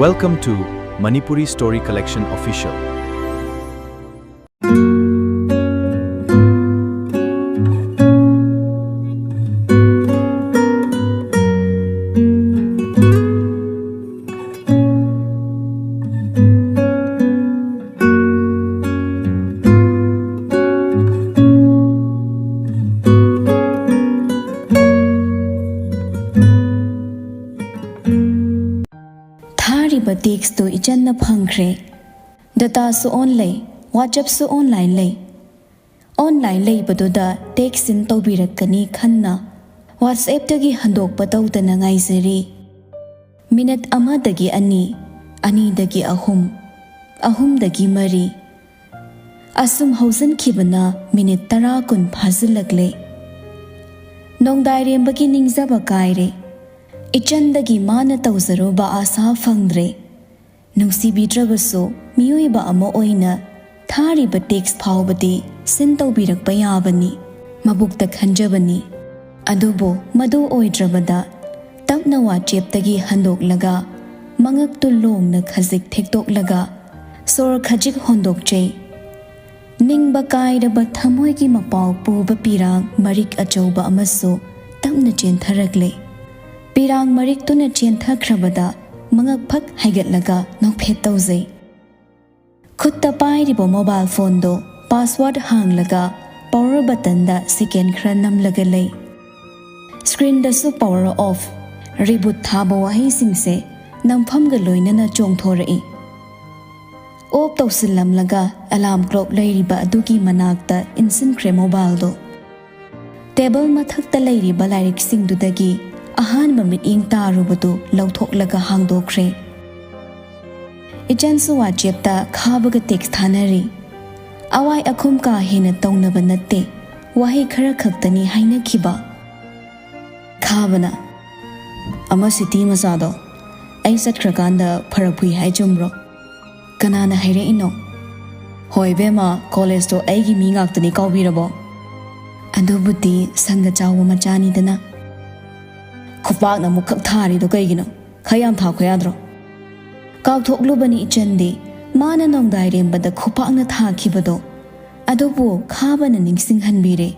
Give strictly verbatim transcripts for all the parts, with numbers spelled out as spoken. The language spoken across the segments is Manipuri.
Welcome to Manipuri Story Collection Official. ꯊꯥꯔꯤꯕ ꯇꯦꯛꯁꯇꯨ ꯏꯆꯟꯅ ꯐꯪꯈ꯭ꯔꯦ꯫ ꯗꯇꯥꯁꯨ ꯑꯣꯟ ꯂꯩ, WhatsAppꯁꯨ online ꯂꯩ꯫ Online ꯂꯩꯕꯗꯨꯗ ꯇꯦꯛꯁ ꯁꯤꯟ ꯇꯧꯕꯤꯔꯛꯀꯅꯤ ꯈꯟꯅ WhatsAppꯇꯒꯤ ꯍꯟꯗꯣꯛꯄ ꯇꯧꯗꯅ ꯉꯥꯏꯖꯔꯤ꯫ ꯃꯤꯅꯠ ꯑꯃꯗꯒꯤ ꯑꯅꯤ, ꯑꯅꯤꯗꯒꯤ ꯑꯍꯨꯝ, ꯑꯍꯨꯝꯗꯒꯤ ꯃꯔꯤ, ꯑꯁꯨꯝ ꯍꯧꯖꯤꯟꯈꯤꯕꯅ ꯃꯤꯅꯤꯠ ꯇꯔꯥ ꯀꯨꯟ ꯐꯥꯖꯤꯜꯂꯛꯂꯦ꯫ ꯅꯣꯡꯗꯥꯏꯔꯦꯝꯕꯒꯤ ꯅꯤꯡꯖꯕ ꯀꯥꯏꯔꯦ꯫ ꯏꯆꯟꯗꯒꯤ ꯃꯥꯅ ꯇꯧꯖꯔꯨꯕ ꯑꯥꯁꯥ ꯐꯪꯗ꯭ꯔꯦ꯫ ꯅꯨꯡꯁꯤꯕꯤꯗ꯭ꯔꯕꯁꯨ ꯃꯤꯑꯣꯏꯕ ꯑꯃ ꯑꯣꯏꯅ ꯊꯥꯔꯤꯕ ꯇꯦꯛꯁ ꯐꯥꯎꯕꯗꯤ ꯁꯤꯟ ꯇꯧꯕꯤꯔꯛꯄ ꯌꯥꯕꯅꯤ, ꯃꯕꯨꯛꯇ ꯈꯟꯖꯕꯅꯤ꯫ ꯑꯗꯨꯕꯨ ꯃꯗꯨ ꯑꯣꯏꯗ꯭ꯔꯕꯗ ꯇꯞꯅ WhatsAppꯇꯒꯤ ꯍꯟꯗꯣꯛꯂꯒ ꯃꯉꯛꯇꯨ ꯂꯣꯡꯅ ꯈꯖꯤꯛ ꯊꯦꯛꯇꯣꯛꯂꯒ ꯁꯣꯔ ꯈꯖꯤꯛ ꯍꯣꯟꯗꯣꯛꯆꯩ꯫ ꯅꯤꯡꯕ ꯀꯥꯏꯔꯕ ꯊꯃꯣꯏꯒꯤ ꯃꯄꯥꯎ ꯄꯨꯕ ꯄꯤꯔꯥꯡ ꯃꯔꯤꯛ ꯑꯆꯧꯕ ꯑꯃꯁꯨ ꯇꯞꯅ ꯆꯦꯟꯊꯔꯛꯂꯦ꯫ ꯄꯤꯔꯥꯡ ꯃꯔꯤꯛꯇꯨꯅ ꯆꯦꯟꯊꯈ꯭ꯔꯕꯗ ꯃꯉꯛ ꯐꯛ ꯍꯥꯏꯒꯠꯂꯒ ꯅꯣꯛꯐꯦꯠ ꯇꯧꯖꯩ꯫ ꯈꯨꯠꯇ ꯄꯥꯏꯔꯤꯕ mobile phoneꯗꯣ password ꯍꯥꯡꯂꯒ power buttonꯗ second ꯈꯔ ꯅꯝꯂꯒ ꯂꯩ꯫ Screenꯗꯁꯨ power off, reboot ꯊꯥꯕ ꯋꯥꯍꯩꯁꯤꯡꯁꯦ ꯅꯝꯐꯝꯒ ꯂꯣꯏꯅꯅ ꯆꯣꯡꯊꯣꯔꯛꯏ꯫ Off ꯇꯧꯁꯤꯜꯂꯝꯂꯒ alarm clock ꯂꯩꯔꯤꯕ ꯑꯗꯨꯒꯤ ꯃꯅꯥꯛꯇ ꯏꯟꯁꯤꯟꯈ꯭ꯔꯦ mobileꯗꯣ꯫ Table ꯃꯊꯛꯇ ꯂꯩꯔꯤꯕ ꯂꯥꯏꯔꯤꯛꯁꯤꯡꯗꯨꯗꯒꯤ ꯑꯍꯥꯟꯕ ꯃꯤꯠꯌꯦꯡ ꯇꯥꯔꯨꯕꯗꯨ ꯂꯧꯊꯣꯛꯂꯒ ꯍꯥꯡꯗꯣꯛꯈ꯭ꯔꯦ꯫ ꯏꯆꯟꯁꯨ WhatsAppꯇ ꯈꯥꯕꯒ text ꯊꯥꯅꯔꯤ꯫ ꯑꯋꯥꯏ ꯑꯈꯨꯝ ꯀꯥ ꯍꯦꯟꯅ ꯇꯧꯅꯕ ꯅꯠꯇꯦ, ꯋꯥꯍꯩ ꯈꯔ ꯈꯛꯇꯅꯤ ꯍꯥꯏꯅꯈꯤꯕ꯫ ꯈꯥꯕꯅ, "ꯑꯃ city ꯃꯆꯥꯗꯣ ꯑꯩ ꯆꯠꯈ꯭ꯔꯀꯥꯟꯗ ꯐꯔꯛ ꯐꯨꯏ ꯍꯥꯏ ꯆꯨꯝꯕ꯭ꯔꯣ? ꯀꯅꯥꯅ ꯍꯥꯏꯔꯛꯏꯅꯣ?" "ꯍꯣꯏ ꯏꯕꯦꯝꯃ, collegeꯇꯣ ꯑꯩꯒꯤ ꯃꯤ ꯉꯥꯛꯇꯅꯤ, ꯀꯥꯎꯕꯤꯔꯕꯣ?" "ꯑꯗꯨꯕꯨꯗꯤ ꯁꯪꯒ ꯆꯥꯎꯕ ꯃꯆꯥꯅꯤꯗꯅ꯫" "ꯈꯨꯄꯥꯛꯅ ꯑꯃꯨꯛꯈꯛ ꯊꯥꯔꯤꯗꯣ ꯀꯩꯒꯤꯅꯣ? ꯈꯔ ꯌꯥꯝ ꯊꯥꯈꯣ ꯌꯥꯗ꯭ꯔꯣ?" ꯀꯥꯎꯊꯣꯛꯂꯨꯕꯅꯤ ꯏꯆꯟꯗꯤ ꯃꯥꯅ ꯅꯣꯡꯗꯥꯏꯔꯦꯝꯕꯗ ꯈꯨꯄꯥꯛꯅ ꯊꯥꯈꯤꯕꯗꯣ꯫ ꯑꯗꯨꯕꯨ ꯈꯥꯕꯅ ꯅꯤꯡꯁꯤꯡꯍꯟꯕꯤꯔꯦ꯫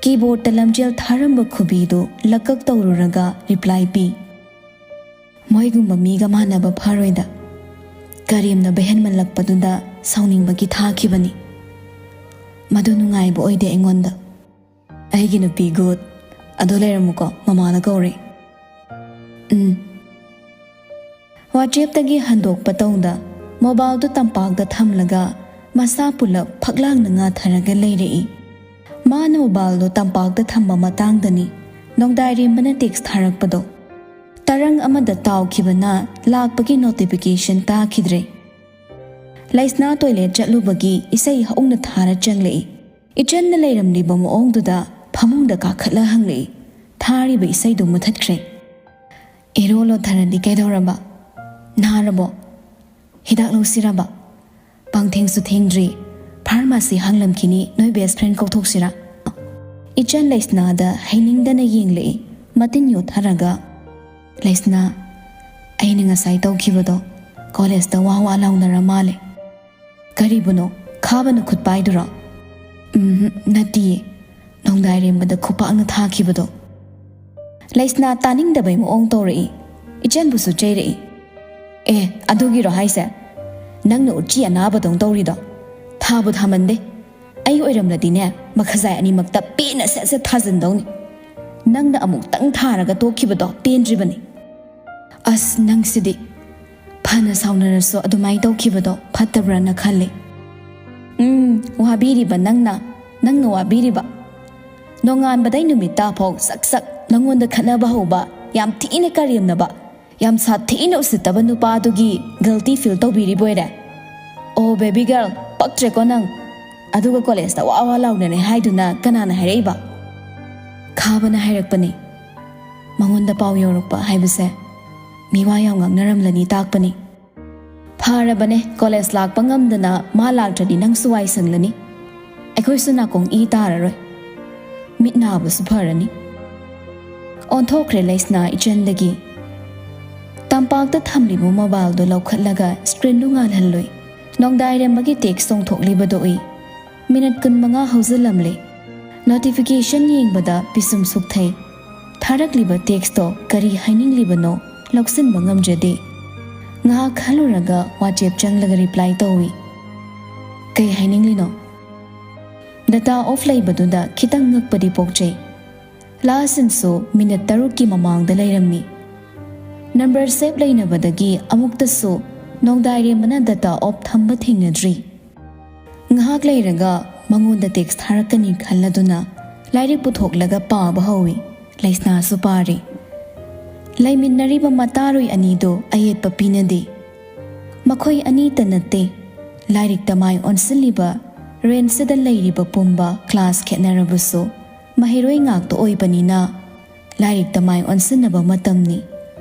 ꯀꯤꯕꯣꯔꯗꯇ ꯂꯝꯖꯦꯜ ꯊꯥꯔꯝꯕ ꯈꯨꯕꯤꯗꯨ ꯂꯛꯀꯛ ꯇꯧꯔꯨꯔꯒ ꯔꯤꯄ꯭ꯂꯥꯏ ꯄꯤ꯫ ꯃꯣꯏꯒꯨꯝꯕ ꯃꯤꯒ ꯃꯥꯟꯅꯕ ꯐꯔꯣꯏꯗ꯫ ꯀꯔꯦꯝꯅꯕ ꯍꯦꯟꯃꯜꯂꯛꯄꯗꯨꯗ ꯁꯥꯎꯅꯤꯡꯕꯒꯤ ꯊꯥꯈꯤꯕꯅꯤ꯫ ꯃꯗꯨ ꯅꯨꯡꯉꯥꯏꯕ ꯑꯣꯏꯗꯦ ꯑꯩꯉꯣꯟꯗ꯫ ꯑꯩꯒꯤ ꯅꯨꯄꯤ ꯒꯨꯗ꯫ ꯑꯗꯣ ꯂꯩꯔꯝꯃꯨꯀꯣ, ꯃꯃꯥꯅ ꯀꯧꯔꯦ꯫ ꯎꯝ꯫ ꯋꯥꯆꯦꯞꯇꯒꯤ ꯍꯟꯗꯣꯛꯄ ꯇꯧꯗ ꯃꯣꯕꯥꯏꯜꯗꯨ ꯇꯝꯄꯥꯛꯇ ꯊꯝꯂꯒ ꯃꯁꯥ ꯄꯨꯂꯞ ꯐꯛꯂꯥꯡꯅ ꯉꯥꯊꯔꯒ ꯂꯩꯔꯛꯏ꯫ ꯃꯥꯅ ꯃꯣꯕꯥꯏꯜꯗꯨ ꯇꯝꯄꯥꯛꯇ ꯊꯝꯕ ꯃꯇꯥꯡꯗꯅꯤ ꯅꯣꯡꯗꯥꯏꯔꯦꯝꯕꯅ ꯇꯦꯛꯁ ꯊꯥꯔꯛꯄꯗꯣ꯫ ꯇꯔꯪ ꯑꯃꯗ ꯇꯥꯎꯈꯤꯕꯅ ꯂꯥꯛꯄꯒꯤ ꯅꯣꯇꯤꯐꯤꯀꯦꯁꯟ ꯇꯥꯈꯤꯗ꯭ꯔꯦ꯫ ꯂꯩꯁꯅꯥ ꯇꯣꯏꯂꯦꯠ ꯆꯠꯂꯨꯕꯒꯤ ꯏꯁꯩ ꯍꯧꯅ ꯊꯥꯔ ꯆꯪꯂꯛꯏ꯫ ꯏꯆꯟꯅ ꯂꯩꯔꯝꯂꯤꯕ ꯃꯑꯣꯡꯗꯨꯗ ꯐꯃꯨꯡꯗ ꯀꯥꯈꯠꯂ ꯍꯪꯂꯛꯏ꯫ ꯊꯥꯔꯤꯕ ꯏꯁꯩꯗꯨ ꯃꯨꯊꯠꯈ꯭ꯔꯦ꯫ ꯏꯔꯣ ꯂꯣꯊꯔꯗꯤ ꯀꯩꯗꯧꯔꯕ? ꯅꯥꯔꯕꯣ? ꯍꯤꯗꯥꯛ ꯂꯧꯁꯤꯔꯕ? ꯄꯪꯊꯦꯡꯁꯨ ꯊꯦꯡꯗ꯭ꯔꯤ꯫ ꯐꯥꯔꯃꯥꯁꯤ ꯍꯥꯡꯂꯝꯈꯤꯅꯤ, ꯅꯣꯏ ꯕꯦꯁ ꯐ꯭ꯔꯦꯟ ꯀꯧꯊꯣꯛꯁꯤꯔꯥ? ꯏꯆꯟ ꯂꯩꯁꯅꯥꯗ ꯍꯩꯅꯤꯡꯗꯅ ꯌꯦꯡꯂꯛꯏ, ꯃꯇꯤꯟ ꯌꯣꯠꯊꯔꯒ꯫ ꯂꯩꯁꯅꯥ, ꯑꯩꯅ ꯉꯁꯥꯏ ꯇꯧꯈꯤꯕꯗꯣ ꯀꯣꯂꯦꯖꯇ ꯋꯥ ꯋꯥ ꯂꯥꯎꯅꯔ ꯃꯥꯜꯂꯦ꯫ ꯀꯔꯤꯕꯨꯅꯣ? ꯈꯥꯕꯅ ꯈꯨꯠ ꯄꯥꯏꯗꯨꯔꯣ? ꯎꯝ, ꯅꯠꯇꯤꯌꯦ꯫ ꯅꯣꯡꯗꯥꯏꯔꯦꯝꯕꯗ ꯈꯨꯄꯥꯛꯅ ꯊꯥꯈꯤꯕꯗꯣ꯫ ꯂꯩꯁꯅꯥ ꯇꯥꯅꯤꯡꯗꯕꯩ ꯃꯑꯣꯡ ꯇꯧꯔꯛꯏ꯫ ꯏꯆꯟꯕꯨꯁꯨ ꯆꯩꯔꯛꯏ꯫ ꯑꯦ, ꯑꯗꯨꯒꯤꯔꯣ ꯍꯥꯏꯁꯦ? ꯅꯪꯅ ꯎꯆꯤ ꯑꯅꯥꯕꯗꯧ ꯇꯧꯔꯤꯗꯣ? ꯊꯥꯕꯨ ꯊꯥꯃꯟꯗꯦ꯫ ꯑꯩ ꯑꯣꯏꯔꯝꯂꯗꯤꯅꯦ, ꯃꯈꯖꯥꯏ ꯑꯅꯤꯃꯛꯇ ꯄꯦꯟꯅ ꯁꯠ ꯁꯠ ꯊꯥꯖꯤꯟꯗꯧꯅꯤ꯫ ꯅꯪꯅ ꯑꯃꯨꯛꯇꯪ ꯊꯥꯔꯒ ꯇꯣꯛꯈꯤꯕꯗꯣ ꯄꯦꯟꯗ꯭ꯔꯤꯕꯅꯤ꯫ ꯑꯁ, ꯅꯪꯁꯤꯗꯤ꯫ ꯐꯅ ꯁꯥꯎꯅꯔꯁꯨ ꯑꯗꯨꯃꯥꯏꯅ ꯇꯧꯈꯤꯕꯗꯣ ꯐꯠꯇꯕ꯭ꯔꯥꯅ ꯈꯜꯂꯤ꯫ ꯎꯝ, ꯋꯥꯕꯤꯔꯤꯕ ꯅꯪꯅ, ꯅꯪꯅ ꯋꯥꯕꯤꯔꯤꯕ꯫ ꯅꯣꯡꯉꯥꯟꯕꯗꯩ ꯅꯨꯃꯤꯠ ꯇꯥꯐꯥꯎ ꯁꯛ ꯁꯛ ꯅꯪꯉꯣꯟꯗ ꯈꯠꯅꯕ ꯍꯧꯕ, ꯌꯥꯝ ꯊꯤꯅ ꯀꯔꯦꯝꯅꯕ, ꯌꯥꯝ ꯁꯥꯊꯤꯅ ꯎꯁꯤꯠꯇꯕ ꯅꯨꯄꯥꯗꯨꯒꯤ ꯒꯜꯇꯤ ꯐꯤꯜ ꯇꯧꯕꯤꯔꯤꯕꯣꯏꯔꯦ꯫ ꯑꯣ ꯕꯦꯕꯤ ꯒꯔꯜ, ꯄꯛꯇ꯭ꯔꯦꯀꯣ ꯅꯪ꯫ ꯑꯗꯨꯒ ꯀꯣꯂꯦꯖꯇ ꯋꯥ ꯋꯥ ꯂꯥꯎꯅꯔꯦ ꯍꯥꯏꯗꯨꯅ ꯀꯅꯥꯅ ꯍꯥꯏꯔꯛꯏꯕ? ꯈꯥꯕꯅ ꯍꯥꯏꯔꯛꯄꯅꯤ꯫ ꯃꯉꯣꯟꯗ ꯄꯥꯎ ꯌꯧꯔꯛꯄ ꯍꯥꯏꯕꯁꯦ ꯃꯤꯋꯥ ꯌꯥꯝ ꯉꯥꯡꯅꯔꯝꯂꯅꯤ ꯇꯥꯛꯄꯅꯤ꯫ ꯐꯔꯕꯅꯦ, ꯀꯣꯂꯦꯖ ꯂꯥꯛꯄ ꯉꯝꯗꯅ ꯃꯥ ꯂꯥꯛꯇ꯭ꯔꯗꯤ ꯅꯪꯁꯨ ꯋꯥꯏ ꯁꯪꯂꯅꯤ꯫ ꯑꯩꯈꯣꯏꯁꯨ ꯅꯥꯀꯣꯡ ꯏ ꯇꯥꯔꯔꯣꯏ꯫ ꯃꯤꯠ ꯅꯥꯕꯁꯨ ꯐꯔꯅꯤ꯫ ꯑꯣꯟꯊꯣꯛꯈ꯭ꯔꯦ ꯂꯩꯁꯅꯥ ꯏꯆꯟꯗꯒꯤ꯫ ꯀꯝꯄꯥꯛꯇ ꯊꯝꯂꯤꯕ ꯃꯣꯕꯥꯏꯜꯗꯨ ꯂꯧꯈꯠꯂꯒ ꯁ꯭ꯀ꯭ꯔꯤꯟꯗꯨ ꯉꯥꯜꯍꯜꯂꯨꯏ꯫ ꯅꯣꯡꯗꯥꯏꯔꯦꯝꯕꯒꯤ ꯇꯦꯛꯁ ꯆꯣꯡꯊꯣꯛꯂꯤꯕꯗꯨ ꯎꯏ꯫ ꯃꯤꯅꯠ ꯀꯨꯟꯃꯉꯥ ꯍꯧꯖꯤꯜꯂꯝꯂꯦ꯫ ꯅꯣꯇꯤꯐꯤꯀꯦꯁꯟ ꯌꯦꯡꯕꯗ ꯄꯤꯁꯨꯝ ꯁꯨꯛꯊꯩ꯫ ꯊꯥꯔꯛꯂꯤꯕ ꯇꯦꯛꯁꯇꯣ ꯀꯔꯤ ꯍꯥꯏꯅꯤꯡꯂꯤꯕꯅꯣ ꯂꯧꯁꯤꯟꯕ ꯉꯝꯖꯗꯦ꯫ ꯉꯥꯏꯍꯥꯛ ꯈꯜꯂꯨꯔꯒ ꯋꯥꯆꯦꯞ ꯆꯪꯂꯒ ꯔꯤꯄ꯭ꯂꯥꯏ ꯇꯧꯏ꯫ "ꯀꯩ ꯍꯥꯏꯅꯤꯡꯂꯤꯅꯣ?" ꯗꯇꯥ ꯑꯣꯐ ꯂꯩꯕꯗꯨꯗ ꯈꯤꯇꯪ ꯉꯛꯄꯗꯤ ꯄꯣꯛꯆꯩ꯫ ꯂꯥꯁ ꯁꯤꯟꯁꯨ ꯃꯤꯅꯠ ꯇꯔꯨꯛꯀꯤ ꯃꯃꯥꯡꯗ ꯂꯩꯔꯝꯃꯤ꯫ ꯅꯝꯕꯔ ꯁꯦꯞ ꯂꯩꯅꯕꯗꯒꯤ ꯑꯃꯨꯛꯇꯁꯨ ꯅꯣꯡꯗꯥꯏꯔꯦꯝꯕꯅ ꯗꯇꯥ ꯑꯣꯐ ꯊꯝꯕ ꯊꯦꯡꯅꯗ꯭ꯔꯤ꯫ ꯉꯥꯏꯍꯥꯛ ꯂꯩꯔꯒ ꯃꯉꯣꯟꯗ ꯇꯦꯛꯁ ꯊꯥꯔꯛꯀꯅꯤ ꯈꯜꯂꯗꯨꯅ ꯂꯥꯏꯔꯤꯛ ꯄꯨꯊꯣꯛꯂꯒ ꯄꯥꯕ ꯍꯧꯏ꯫ ꯂꯩꯁꯅꯥꯁꯨ ꯄꯥꯔꯤ꯫ ꯂꯩꯃꯤꯟꯅꯔꯤꯕ ꯃꯇꯥꯔꯣꯏ ꯑꯅꯤꯗꯨ ꯑꯌꯦꯠꯄ ꯄꯤꯅꯗꯦ꯫ ꯃꯈꯣꯏ ꯑꯅꯤꯇ ꯅꯠꯇꯦ, ꯂꯥꯏꯔꯤꯛꯇ ꯃꯥꯏ ꯑꯣꯟꯁꯤꯜꯂꯤꯕ ꯔꯦꯟꯖꯁꯤꯗ ꯂꯩꯔꯤꯕ ꯄꯨꯝꯕ ꯀ꯭ꯂꯥꯁ ꯈꯦꯠꯅꯔꯕꯁꯨ ꯃꯍꯩꯔꯣꯏ ꯉꯥꯛꯇ ꯑꯣꯏꯕꯅꯤꯅ ꯂꯥꯏꯔꯤꯛꯇ ꯃꯥꯏ ꯑꯣꯟꯁꯤꯟꯅꯕ ꯃꯇꯝꯅꯤ꯫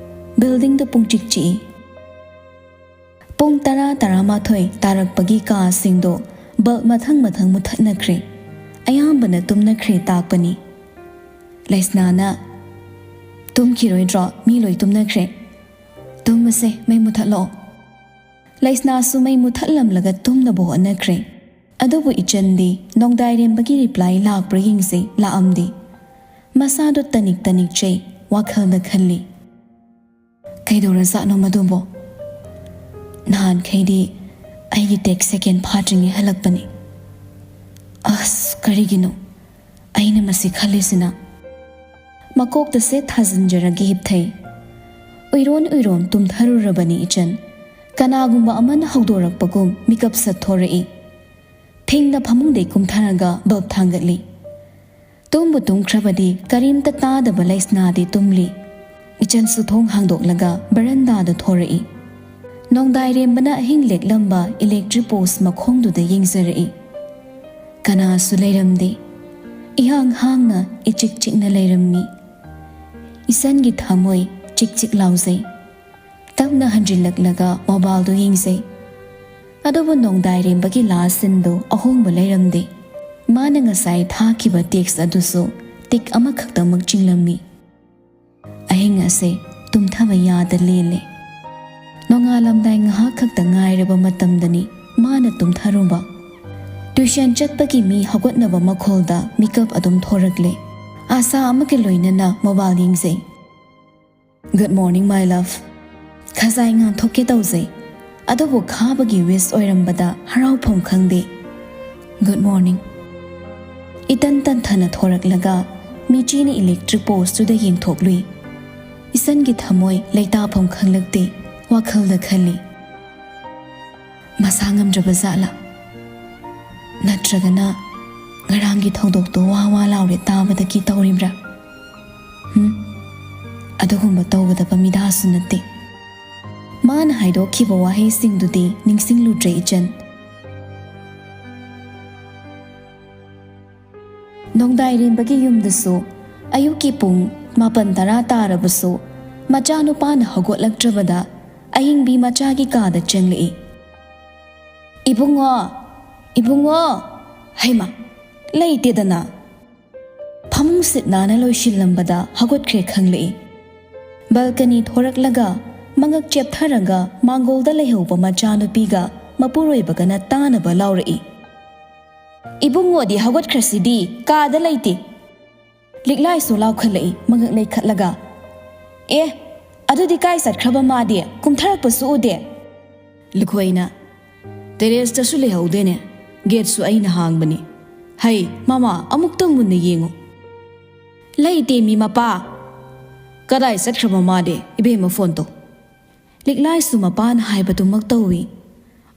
ꯕꯤꯜꯗꯤꯡꯗꯨ ꯄꯨꯡꯆꯤꯛ ꯆꯤꯛꯏ꯫ ꯄꯨꯡ ꯇꯔꯥ, ꯇꯔꯥꯃꯥꯊꯣꯏ ꯇꯥꯔꯛꯄꯒꯤ ꯀꯥꯁꯤꯡꯗꯣ ꯕꯜꯕ ꯃꯊꯪ ꯃꯊꯪ ꯃꯨꯊꯠꯅꯈ꯭ꯔꯦ꯫ ꯑꯌꯥꯝꯕꯅ ꯇꯨꯝꯅꯈ꯭ꯔꯦ ꯇꯥꯛꯄꯅꯤ꯫ ꯂꯩꯁꯅꯥꯅ, "ꯇꯨꯝꯈꯤꯔꯣꯏꯗ꯭ꯔꯣ? ꯃꯤ ꯂꯣꯏ ꯇꯨꯝꯅꯈ꯭ꯔꯦ꯫ ꯇꯨꯝꯃꯁꯦ, ꯃꯩ ꯃꯨꯊꯠꯂꯣ꯫" ꯂꯩꯁꯅꯥꯁꯨ ꯃꯩ ꯃꯨꯊꯠꯂꯝꯂꯒ ꯇꯨꯝꯅꯕ ꯍꯣꯠꯅꯈ꯭ꯔꯦ꯫ ꯑꯗꯨꯕꯨ ꯏꯆꯟꯗꯤ ꯅꯣꯡꯗꯥꯏꯔꯦꯝꯕꯒꯤ ꯔꯤꯄ꯭ꯂꯥꯏ ꯂꯥꯛꯄ꯭ꯔꯥ ꯌꯦꯡꯁꯦ, ꯂꯥꯛꯑꯝꯗꯦ꯫ ꯃꯁꯥꯗꯣ ꯇꯅꯤꯛ ꯇꯅꯤꯛ ꯆꯩ, ꯋꯥꯈꯜꯗ ꯈꯜꯂꯤ꯫ "ꯀꯩꯗꯧꯔꯖꯥꯠꯅꯣ ꯃꯗꯨꯕꯣ? ꯅꯍꯥꯟꯈꯩꯗꯤ ꯑꯩꯒꯤ ꯇꯦꯛꯁ ꯁꯦꯀꯦꯟ ꯐꯥꯗ꯭ꯔꯤꯉꯩ ꯍꯜꯂꯛꯄꯅꯤ꯫ ꯑꯁ, ꯀꯔꯤꯒꯤꯅꯣ ꯑꯩꯅ ꯃꯁꯤ ꯈꯜꯂꯤꯁꯤꯅ?" ꯃꯀꯣꯛꯇ ꯁꯦꯠ ꯊꯥꯖꯤꯟꯖꯔꯒ ꯍꯤꯞꯊꯩ꯫ ꯎꯏꯔꯣꯟ ꯎꯏꯔꯣꯟ ꯇꯨꯝꯊꯔꯨꯔꯕꯅꯤ ꯏꯆꯟ꯫ ꯀꯅꯥꯒꯨꯝꯕ ꯑꯃꯅ ꯍꯧꯗꯣꯔꯛꯄꯒꯨꯝ ꯃꯤꯀꯞ ꯁꯠ ꯊꯣꯔꯛꯏ꯫ ꯊꯤꯡꯅ ꯐꯃꯨꯡꯗꯩ ꯀꯨꯝꯊꯔꯒ ꯕꯜꯕ ꯊꯥꯡꯒꯠꯂꯤ꯫ ꯇꯨꯝꯕꯨ ꯇꯨꯝꯈ꯭ꯔꯕꯗꯤ ꯀꯔꯤꯝꯇ ꯇꯥꯗꯕ ꯂꯩꯁꯅꯥꯗꯤ ꯇꯨꯝꯂꯤ꯫ ꯏꯆꯟꯁꯨ ꯊꯣꯡ ꯍꯥꯡꯗꯣꯛꯂꯒ ꯕꯔꯟꯗꯥꯗ ꯊꯣꯔꯛꯏ꯫ ꯅꯣꯡꯗꯥꯏꯔꯦꯝꯕꯅ ꯑꯍꯤꯡ ꯂꯦꯛꯂꯝꯕ ꯏꯂꯦꯛꯇ꯭ꯔꯤꯛ ꯄꯣꯁ ꯃꯈꯣꯡꯗꯨꯗ ꯌꯦꯡꯖꯔꯛꯏ꯫ ꯀꯅꯥꯁꯨ ꯂꯩꯔꯝꯗꯦ꯫ ꯏꯍꯥꯡ ꯍꯥꯡꯅ ꯏꯆꯤꯛ ꯆꯤꯛꯅ ꯂꯩꯔꯝꯃꯤ꯫ ꯏꯆꯟꯒꯤ ꯊꯃꯣꯏ ꯆꯤꯛ ꯆꯤꯛ ꯂꯥꯎꯖꯩ꯫ ꯇꯞꯅ ꯍꯟꯖꯤꯜꯂꯛꯂꯒ ꯃꯣꯕꯥꯏꯜꯗꯨ ꯌꯦꯡꯖꯩ꯫ ꯑꯗꯨꯕꯨ ꯅꯣꯡꯗꯥꯏꯔꯦꯝꯕꯒꯤ ꯂꯥꯁ ꯁꯤꯟꯗꯨ ꯑꯍꯣꯡꯕ ꯂꯩꯔꯝꯗꯦ꯫ ꯃꯥꯅ ꯉꯁꯥꯏ ꯊꯥꯈꯤꯕ ꯇꯦꯛꯁ ꯑꯗꯨꯁꯨ ꯇꯤꯛ ꯑꯃꯈꯛꯇꯃꯛ ꯆꯤꯡꯂꯝꯃꯤ꯫ ꯑꯍꯤꯡ ꯑꯁꯦ ꯇꯨꯝꯊꯕ ꯌꯥꯗ ꯂꯦꯜꯂꯦ꯫ ꯅꯣꯡꯉꯥꯜꯂꯝꯗꯥꯏ ꯉꯥꯏꯍꯥꯛ ꯈꯛꯇ ꯉꯥꯏꯔꯕ ꯃꯇꯝꯗꯅꯤ ꯃꯥꯅ ꯇꯨꯝꯊꯔꯨꯕ꯫ ꯇ꯭ꯌꯨꯁꯟ ꯆꯠꯄꯒꯤ ꯃꯤ ꯍꯧꯒꯠꯅꯕ ꯃꯈꯣꯜꯗ ꯃꯤꯀꯞ ꯑꯗꯨꯝ ꯊꯣꯔꯛꯂꯦ꯫ ꯑꯥꯁꯥ ꯑꯃꯒ ꯂꯣꯏꯅꯅ ꯃꯣꯕꯥꯏꯜ ꯌꯦꯡꯖꯩ꯫ "Good morning, my love." ꯈꯖꯥꯏ ꯉꯥꯟꯊꯣꯛꯀꯦ ꯇꯧꯖꯩ, ꯑꯗꯨꯕꯨ ꯈꯥꯕꯒꯤ ꯋꯤꯁ ꯑꯣꯏꯔꯝꯕꯗ ꯍꯔꯥꯎꯐꯝ ꯈꯪꯗꯦ꯫ "Good morning." ꯏꯇꯟ ꯇꯟꯊꯅ ꯊꯣꯔꯛꯂꯒ ꯃꯤꯆꯤꯅ ꯏꯂꯦꯛꯇ꯭ꯔꯤꯛ ꯄꯣꯁꯇꯨꯗ ꯌꯦꯡꯊꯣꯛꯂꯨꯏ꯫ ꯏꯆꯟꯒꯤ ꯊꯃꯣꯏ ꯂꯩꯇꯥꯐꯝ ꯈꯪꯂꯛꯇꯦ꯫ ꯋꯥꯈꯜꯗ ꯈꯜꯂꯤ, "ꯃꯁꯥ ꯉꯝꯗ꯭ꯔꯕ ꯖꯥꯠꯂꯥ? ꯅꯠꯇ꯭ꯔꯒꯅ ꯉꯔꯥꯡꯒꯤ ꯊꯧꯗꯣꯛꯇꯣ ꯋꯥ ꯋꯥ ꯂꯥꯎꯔꯦ ꯇꯥꯕꯗꯒꯤ ꯇꯧꯔꯤꯕ꯭ꯔꯥ? ꯍꯨꯝ? ꯑꯗꯨꯒꯨꯝꯕ ꯇꯧꯒꯗꯕ ꯃꯤꯗꯥꯁꯨ ꯅꯠꯇꯦ꯫" ꯃꯥꯅ ꯍꯥꯏꯗꯣꯛꯈꯤꯕ ꯋꯥꯍꯩꯁꯤꯡꯗꯨꯗꯤ ꯅꯤꯡꯁꯤꯡꯂꯨꯗ꯭ꯔꯦ ꯏꯆꯟ꯫ ꯅꯣꯡꯗꯥꯏꯔꯦꯝꯕꯒꯤ ꯌꯨꯝꯗꯁꯨ ꯑꯌꯨꯛꯀꯤ ꯄꯨꯡ ꯃꯥꯄꯟ ꯇꯔꯥ ꯇꯥꯔꯕꯁꯨ ꯃꯆꯥꯅꯨꯄꯥꯅ ꯍꯧꯒꯠꯂꯛꯇ꯭ꯔꯕꯗ ꯑꯍꯤꯡꯕꯤ ꯃꯆꯥꯒꯤ ꯀꯥꯗ ꯆꯪꯂꯛꯏ꯫ "ꯏꯕꯨꯡꯉꯣ, ꯏꯕꯨꯡꯉꯣ!" ꯍꯩꯃꯥ, ꯂꯩꯇꯦꯗꯅ꯫ ꯐꯃꯨꯡ ꯁꯤꯠ ꯅꯥꯟꯅ ꯂꯣꯏꯁꯤꯜꯂꯝꯕꯗ ꯍꯧꯒꯠꯈ꯭ꯔꯦ ꯈꯪꯂꯛꯏ꯫ ꯕꯜꯀꯅꯤ ꯊꯣꯔꯛꯂꯒ ꯃꯉꯛ ꯆꯦꯞꯊꯔꯒ ꯃꯥꯡꯒꯣꯜꯗ ꯂꯩꯍꯧꯕ ꯃꯆꯥꯅꯨꯄꯤꯒ ꯃꯄꯨꯔꯣꯏꯕꯒꯅ ꯇꯥꯅꯕ ꯂꯥꯎꯔꯛꯏ꯫ "ꯏꯕꯨꯡꯉꯣꯗꯤ ꯍꯧꯒꯠꯈ꯭ꯔꯁꯤꯗꯤ, ꯀꯥꯗ ꯂꯩꯇꯦ!" ꯂꯤꯛꯂꯥꯏꯁꯨ ꯂꯥꯎꯈꯠꯂꯛꯏ ꯃꯉꯛ ꯂꯩꯈꯠꯂꯒ꯫ "ꯑꯦ, ꯑꯗꯨꯗꯤ ꯀꯥꯏ ꯆꯠꯈ꯭ꯔꯕ ꯃꯥꯗꯤ? ꯀꯨꯝꯊꯔꯛꯄꯁꯨ ꯎꯗꯦ꯫" ꯂꯨꯈꯣꯏꯅ, "ꯇꯦꯔꯦꯁꯇꯁꯨ ꯂꯩꯍꯧꯗꯦꯅꯦ, ꯒꯦꯠꯁꯨ ꯑꯩꯅ ꯍꯥꯡꯕꯅꯤ꯫ ꯍꯩ, ꯃꯃꯥ, ꯑꯃꯨꯛꯇꯪ ꯃꯨꯟꯅ ꯌꯦꯡꯉꯨ꯫" "ꯂꯩꯇꯦ ꯃꯤ ꯃꯄꯥ꯫" "ꯀꯗꯥꯏ ꯆꯠꯈ꯭ꯔꯕ ꯃꯥꯗꯤ? ꯏꯕꯦꯝꯃ, ꯐꯣꯟ ꯇꯧ꯫" ꯂꯤꯛꯂꯥꯏꯁꯨ ꯃꯄꯥꯅ ꯍꯥꯏꯕꯗꯨꯃꯛ ꯇꯧꯏ꯫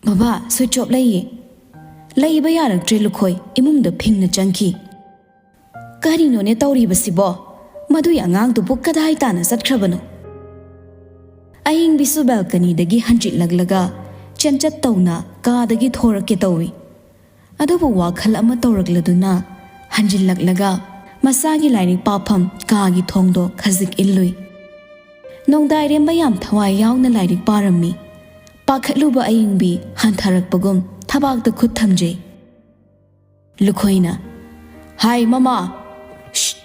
"ꯕꯕꯥ, ꯁ꯭ꯋꯤꯆ ꯑꯣꯐ ꯂꯩꯌꯦ꯫" ꯂꯩꯕ ꯌꯥꯔꯛꯇ꯭ꯔꯦ ꯂꯨꯈꯣꯏ, ꯏꯃꯨꯡꯗ ꯐꯤꯡꯅ ꯆꯪꯈꯤ꯫ "ꯀꯔꯤꯅꯣꯅꯦ ꯇꯧꯔꯤꯕꯁꯤꯕꯣ? ꯃꯗꯨꯏ ꯑꯉꯥꯡꯗꯨꯕꯨ ꯀꯗꯥꯏ ꯇꯥꯅ ꯆꯠꯈ꯭ꯔꯕꯅꯣ?" ꯑꯍꯤꯡꯕꯤꯁꯨ ꯕꯦꯜꯀꯅꯤꯗꯒꯤ ꯍꯟꯖꯤꯜꯂꯛꯂꯒ ꯆꯦꯟꯆꯠ ꯇꯧꯅ ꯀꯥꯗꯒꯤ ꯊꯣꯔꯛꯀꯦ ꯇꯧꯏ꯫ ꯑꯗꯨꯕꯨ ꯋꯥꯈꯜ ꯑꯃ ꯇꯧꯔꯛꯂꯗꯨꯅ ꯍꯟꯖꯤꯜꯂꯛꯂꯒ ꯃꯁꯥꯒꯤ ꯂꯥꯏꯔꯤꯛ ꯄꯥꯐꯝ ꯀꯥꯒꯤ ꯊꯣꯡꯗꯣ ꯈꯖꯤꯛ ꯏꯜꯂꯨꯏ꯫ ꯅꯣꯡꯗꯥꯏꯔꯦꯝꯕ ꯌꯥꯝ ꯊꯋꯥꯏ ꯌꯥꯎꯅ ꯂꯥꯏꯔꯤꯛ ꯄꯥꯔꯝꯃꯤ꯫ ꯄꯥꯈꯠꯂꯨꯕ ꯑꯍꯤꯡꯕꯤ ꯍꯟꯊꯔꯛꯄꯒꯨꯝ ꯊꯕꯥꯛꯇ ꯈꯨꯠ ꯊꯝꯖꯩ꯫ ꯂꯨꯈꯣꯏꯅ, "ꯍꯥꯏ ꯃꯃꯥ!" "ꯁ꯭ꯠ!"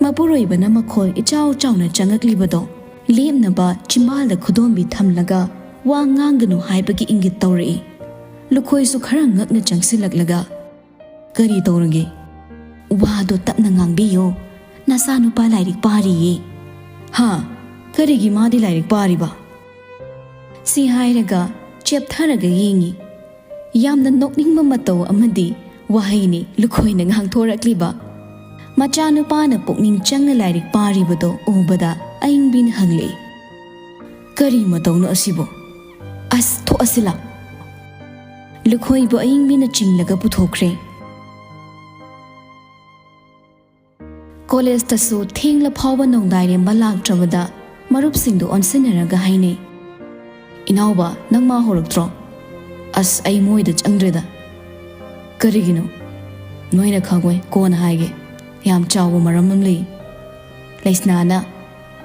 ꯃꯄꯨꯔꯣꯏꯕꯅ ꯃꯈꯣꯜ ꯏꯆꯥꯎ ꯆꯥꯎꯅ ꯆꯪꯉꯛꯂꯤꯕꯗꯣ ꯂꯦꯞꯅꯕ ꯆꯤꯝꯕꯥꯜꯗ ꯈꯨꯗꯣꯝꯕꯤ ꯊꯝꯂꯒ ꯋꯥ ꯉꯥꯡꯒꯅꯨ ꯍꯥꯏꯕꯒꯤ ꯏꯪꯒꯤꯠ ꯇꯧꯔꯛꯏ꯫ ꯂꯨꯈꯣꯏꯁꯨ ꯈꯔ ꯉꯛꯅ ꯆꯪꯁꯤꯜꯂꯛꯂꯒ, "ꯀꯔꯤ ꯇꯧꯔꯒꯦ?" "ꯋꯥꯗꯣ ꯇꯞꯅ ꯉꯥꯡꯕꯤꯌꯣ, ꯅꯆꯥꯅꯨꯄꯥ ꯂꯥꯏꯔꯤꯛ ꯄꯥꯔꯤꯌꯦ꯫" "ꯍꯥ? ꯀꯔꯤꯒꯤ ꯃꯥꯗꯤ ꯂꯥꯏꯔꯤꯛ ꯄꯥꯔꯤꯕ?" ꯁꯤ ꯍꯥꯏꯔꯒ ꯆꯦꯞꯊꯔꯒ ꯌꯦꯡꯉꯤ꯫ ꯌꯥꯝꯅ ꯅꯣꯛꯅꯤꯡꯕ ꯃꯇꯧ ꯑꯃꯗꯤ ꯋꯥꯍꯩꯅꯤ ꯂꯨꯈꯣꯏꯅ ꯉꯥꯡꯊꯣꯔꯛꯂꯤꯕ꯫ ꯃꯆꯥꯅꯨꯄꯥꯅ ꯄꯨꯛꯅꯤꯡ ꯆꯪꯅ ꯂꯥꯏꯔꯤꯛ ꯄꯥꯔꯤꯕꯗꯣ ꯎꯕꯗ ꯑꯏꯪꯕꯤꯅ ꯍꯪꯂꯛꯏ, "ꯀꯔꯤ ꯃꯇꯧꯅꯣ ꯑꯁꯤꯕꯨ? ꯑꯁ, ꯊꯣꯛꯑꯁꯤ ꯂꯥꯎ!" ꯂꯨꯈꯣꯏꯕꯨ ꯑꯏꯪꯕꯤꯅ ꯆꯤꯡꯂꯒ ꯄꯨꯊꯣꯛꯈ꯭ꯔꯦ꯫ ꯀꯣꯂꯦꯖꯇꯁꯨ ꯊꯦꯡꯂ ꯐꯥꯎꯕ ꯅꯣꯡꯗꯥꯏꯔꯦꯝꯕ ꯂꯥꯛꯇ꯭ꯔꯕꯗ ꯃꯔꯨꯞꯁꯤꯡꯗꯨ ꯑꯣꯟꯁꯤꯟꯅꯔꯒ ꯍꯥꯏꯅꯩ, "ꯏꯅꯥꯎꯕ, ꯅꯪ ꯃꯥ ꯍꯧꯔꯛꯇ꯭ꯔꯣ?" "ꯑꯁ, ꯑꯩ ꯃꯣꯏꯗ ꯆꯪꯗ꯭ꯔꯦꯗ꯫" "ꯀꯔꯤꯒꯤꯅꯣ?" "ꯅꯣꯏꯅ ꯈꯪꯉꯣꯏ, ꯀꯣꯟꯅ ꯍꯥꯏꯒꯦ꯫ ꯌꯥꯝ ꯆꯥꯎꯕ ꯃꯔꯝ ꯑꯃ ꯂꯩ꯫" ꯂꯩꯁꯅꯥꯅ,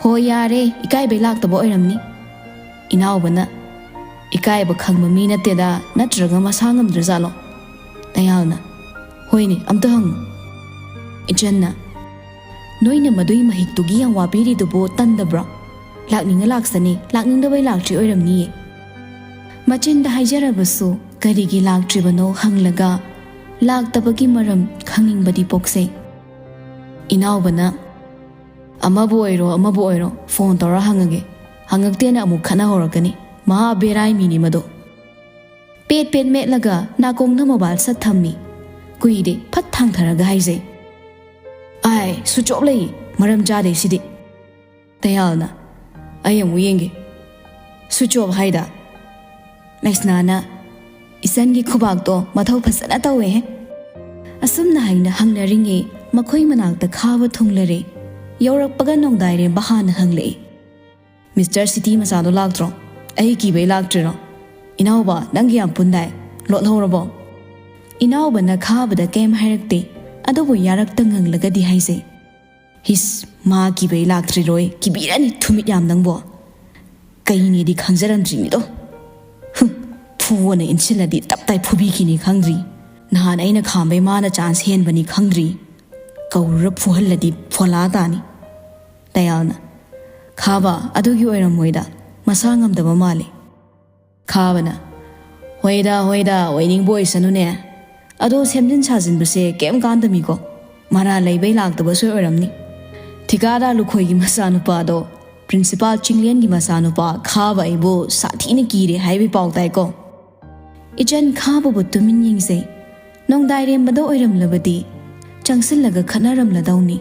"ꯍꯣ, ꯌꯥꯔꯦ, ꯏꯀꯥꯏꯕꯩ ꯂꯥꯛꯇꯕ ꯑꯣꯏꯔꯝꯅꯤ꯫" ꯏꯅꯥꯎꯕꯅ, "ꯏꯀꯥꯏꯕ ꯈꯪꯕ ꯃꯤ ꯅꯠꯇꯦꯗ, ꯅꯠꯇ꯭ꯔꯒ ꯃꯁꯥ ꯉꯝꯗ꯭ꯔꯖꯥꯠꯂꯣ?" ꯇꯌꯥꯜꯅ, "ꯍꯣꯏꯅꯦ, ꯑꯝꯇ ꯍꯪꯉꯨ꯫" ꯏꯆꯟꯅ, "ꯅꯣꯏꯅ ꯃꯗꯨꯏ ꯃꯍꯤꯛꯇꯨꯒꯤ ꯌꯥꯝ ꯋꯥꯕꯤꯔꯤꯗꯨꯕꯨ ꯇꯟꯗꯕ꯭ꯔꯣ? ꯂꯥꯛꯅꯤꯡꯉ ꯂꯥꯛꯁꯅꯤ, ꯂꯥꯛꯅꯤꯡꯗꯕꯩ ꯂꯥꯛꯇ꯭ꯔꯤ ꯑꯣꯏꯔꯝꯅꯤꯌꯦ꯫" ꯃꯆꯤꯟꯗ ꯍꯥꯏꯖꯔꯕꯁꯨ ꯀꯔꯤꯒꯤ ꯂꯥꯛꯇ꯭ꯔꯤꯕꯅꯣ ꯍꯪꯂꯒ ꯂꯥꯛꯇꯕꯒꯤ ꯃꯔꯝ ꯈꯪꯅꯤꯡꯕꯗꯤ ꯄꯣꯛꯆꯩ꯫ ꯏꯅꯥꯎꯕꯅ, "ꯑꯃꯕꯨ ꯑꯣꯏꯔꯣ, ꯑꯃꯕꯨ ꯑꯣꯏꯔꯣ, ꯐꯣꯟ ꯇꯧꯔ ꯍꯪꯉꯒꯦ꯫ ꯍꯪꯉꯛꯇꯦꯅ ꯑꯃꯨꯛ ꯈꯠꯅ ꯍꯧꯔꯛꯀꯅꯤ꯫ ꯃꯍꯥ ꯕꯦꯔꯥꯏ ꯃꯤꯅꯤ ꯃꯗꯣ꯫" ꯄꯦꯠ ꯄꯦꯠ ꯃꯦꯠꯂꯒ ꯅꯥꯀꯣꯡꯗ ꯃꯣꯕꯥꯏꯜ ꯁꯠ ꯊꯝꯃꯤ꯫ ꯀꯨꯏꯗꯦ, ꯐꯠ ꯊꯥꯡꯊꯔꯒ ꯍꯥꯏꯖꯩ, "ꯑꯥꯏ, ꯁ꯭ꯋꯤꯆ ꯑꯣꯐ ꯂꯩ꯫ ꯃꯔꯝ ꯆꯥꯗꯦ ꯁꯤꯗꯤ꯫" ꯇꯌꯥꯜꯅ, "ꯑꯩ ꯑꯃꯨꯛ ꯌꯦꯡꯒꯦ꯫" "ꯁ꯭ꯋꯤꯆ ꯑꯣꯐ ꯍꯥꯏꯗ?" ꯂꯩꯁꯅꯥꯅ, "ꯏꯆꯟꯒꯤ ꯈꯨꯕꯥꯛꯇꯣ ꯃꯊꯧ ꯐꯖꯅ ꯇꯧꯋꯦꯍꯦ꯫" ꯑꯁꯨꯝꯅ ꯍꯥꯏꯅ ꯍꯪꯅꯔꯤꯉꯩ ꯃꯈꯣꯏ ꯃꯅꯥꯛꯇ ꯈꯥꯕ ꯊꯨꯡꯂꯔꯦ꯫ ꯌꯧꯔꯛꯄꯒ ꯅꯣꯡꯗꯥꯏꯔꯦꯝꯕ ꯍꯥꯟꯅ ꯍꯪꯂꯛꯏ, "ꯃꯤꯁꯇꯔ ꯁꯤꯇꯤ ꯃꯆꯥꯗꯣ ꯂꯥꯛꯇ꯭ꯔꯣ? ꯑꯩ ꯀꯤꯕꯩ ꯂꯥꯛꯇ꯭ꯔꯤꯔꯣ? ꯏꯅꯥꯎꯕ, ꯅꯪꯒꯤ ꯌꯥꯝ ꯄꯨꯟꯗꯥꯏ, ꯂꯣꯠꯍꯧꯔꯕꯣ?" ꯏꯅꯥꯎꯕꯅ ꯈꯥꯕꯗ ꯀꯩꯝ ꯍꯥꯏꯔꯛꯇꯦ, ꯑꯗꯨꯕꯨ ꯌꯥꯔꯛꯇ ꯉꯪꯂꯒꯗꯤ ꯍꯥꯏꯖꯩ, "ꯍꯤꯁ, ꯃꯥ ꯀꯤꯕꯩ ꯂꯥꯛꯇ꯭ꯔꯤꯔꯣꯏ, ꯀꯤꯕꯤꯔꯅꯤ ꯊꯨꯃꯤꯠ ꯌꯥꯝ ꯅꯪꯕꯣ꯫ ꯀꯩꯅꯦꯗꯤ ꯈꯪꯖꯔꯝꯗ꯭ꯔꯤꯅꯤꯗꯣ꯫ ꯍꯨꯝ, ꯐꯨꯑꯣꯅ ꯏꯟꯁꯤꯜꯂꯗꯤ ꯇꯞ ꯇꯥꯏ ꯐꯨꯕꯤꯈꯤꯅꯤ ꯈꯪꯗ꯭ꯔꯤ꯫ ꯅꯍꯥꯟ ꯑꯩꯅ ꯈꯥꯝꯕꯩ ꯃꯥꯅ ꯆꯥꯟꯁ ꯍꯦꯟꯕꯅꯤ ꯈꯪꯗ꯭ꯔꯤ꯫ ꯀꯧꯔ ꯐꯨꯍꯜꯂꯗꯤ ꯐꯣꯂꯥ ꯇꯥꯅꯤ꯫ ꯇꯌꯥꯜꯅ, "ꯈꯥꯕ, ꯑꯗꯨꯒꯤ ꯑꯣꯏꯔꯝꯃꯣꯏꯗ, ꯃꯁꯥ ꯉꯝꯗꯕ ꯃꯥꯜꯂꯤ"꯫ ꯈꯥꯕꯅ, "ꯍꯣꯏꯗ, ꯍꯣꯏꯗ, ꯑꯣꯏꯅꯤꯡꯕ ꯑꯣꯏꯁꯅꯨꯅꯦ꯫ ꯑꯗꯣ ꯁꯦꯝꯖꯤꯟ ꯁꯥꯖꯤꯟꯕꯁꯦ ꯀꯩꯝ ꯀꯥꯟꯗꯃꯤꯀꯣ꯫ ꯃꯔꯥ ꯂꯩꯕꯩ ꯂꯥꯛꯇꯕꯁꯨ ꯑꯣꯏꯔꯝꯅꯤ꯫ ꯊꯤꯀꯥꯗꯥꯔ ꯂꯨꯈꯣꯏꯒꯤ ꯃꯆꯥꯅꯨꯄꯥꯗꯣ ꯄ꯭ꯔꯤꯟꯁꯤꯄꯥꯜ ꯆꯤꯡꯂꯦꯟꯒꯤ ꯃꯆꯥꯅꯨꯄꯥ ꯈꯥꯕ ꯑꯩꯕꯨ ꯁꯥꯊꯤꯅ ꯀꯤꯔꯦ ꯍꯥꯏꯕꯒꯤ ꯄꯥꯎ ꯇꯥꯏꯀꯣ"꯫ ꯏꯆꯟ ꯈꯥꯕꯕꯨ ꯇꯨꯃꯤꯟ ꯌꯦꯡꯖꯩ꯫ ꯅꯣꯡꯗꯥꯏꯔꯦꯝꯕꯗ ꯑꯣꯏꯔꯝꯂꯕꯗꯤ ꯆꯪꯁꯤꯜꯂꯒ ꯈꯠꯅꯔꯝꯂꯗꯧꯅꯤ꯫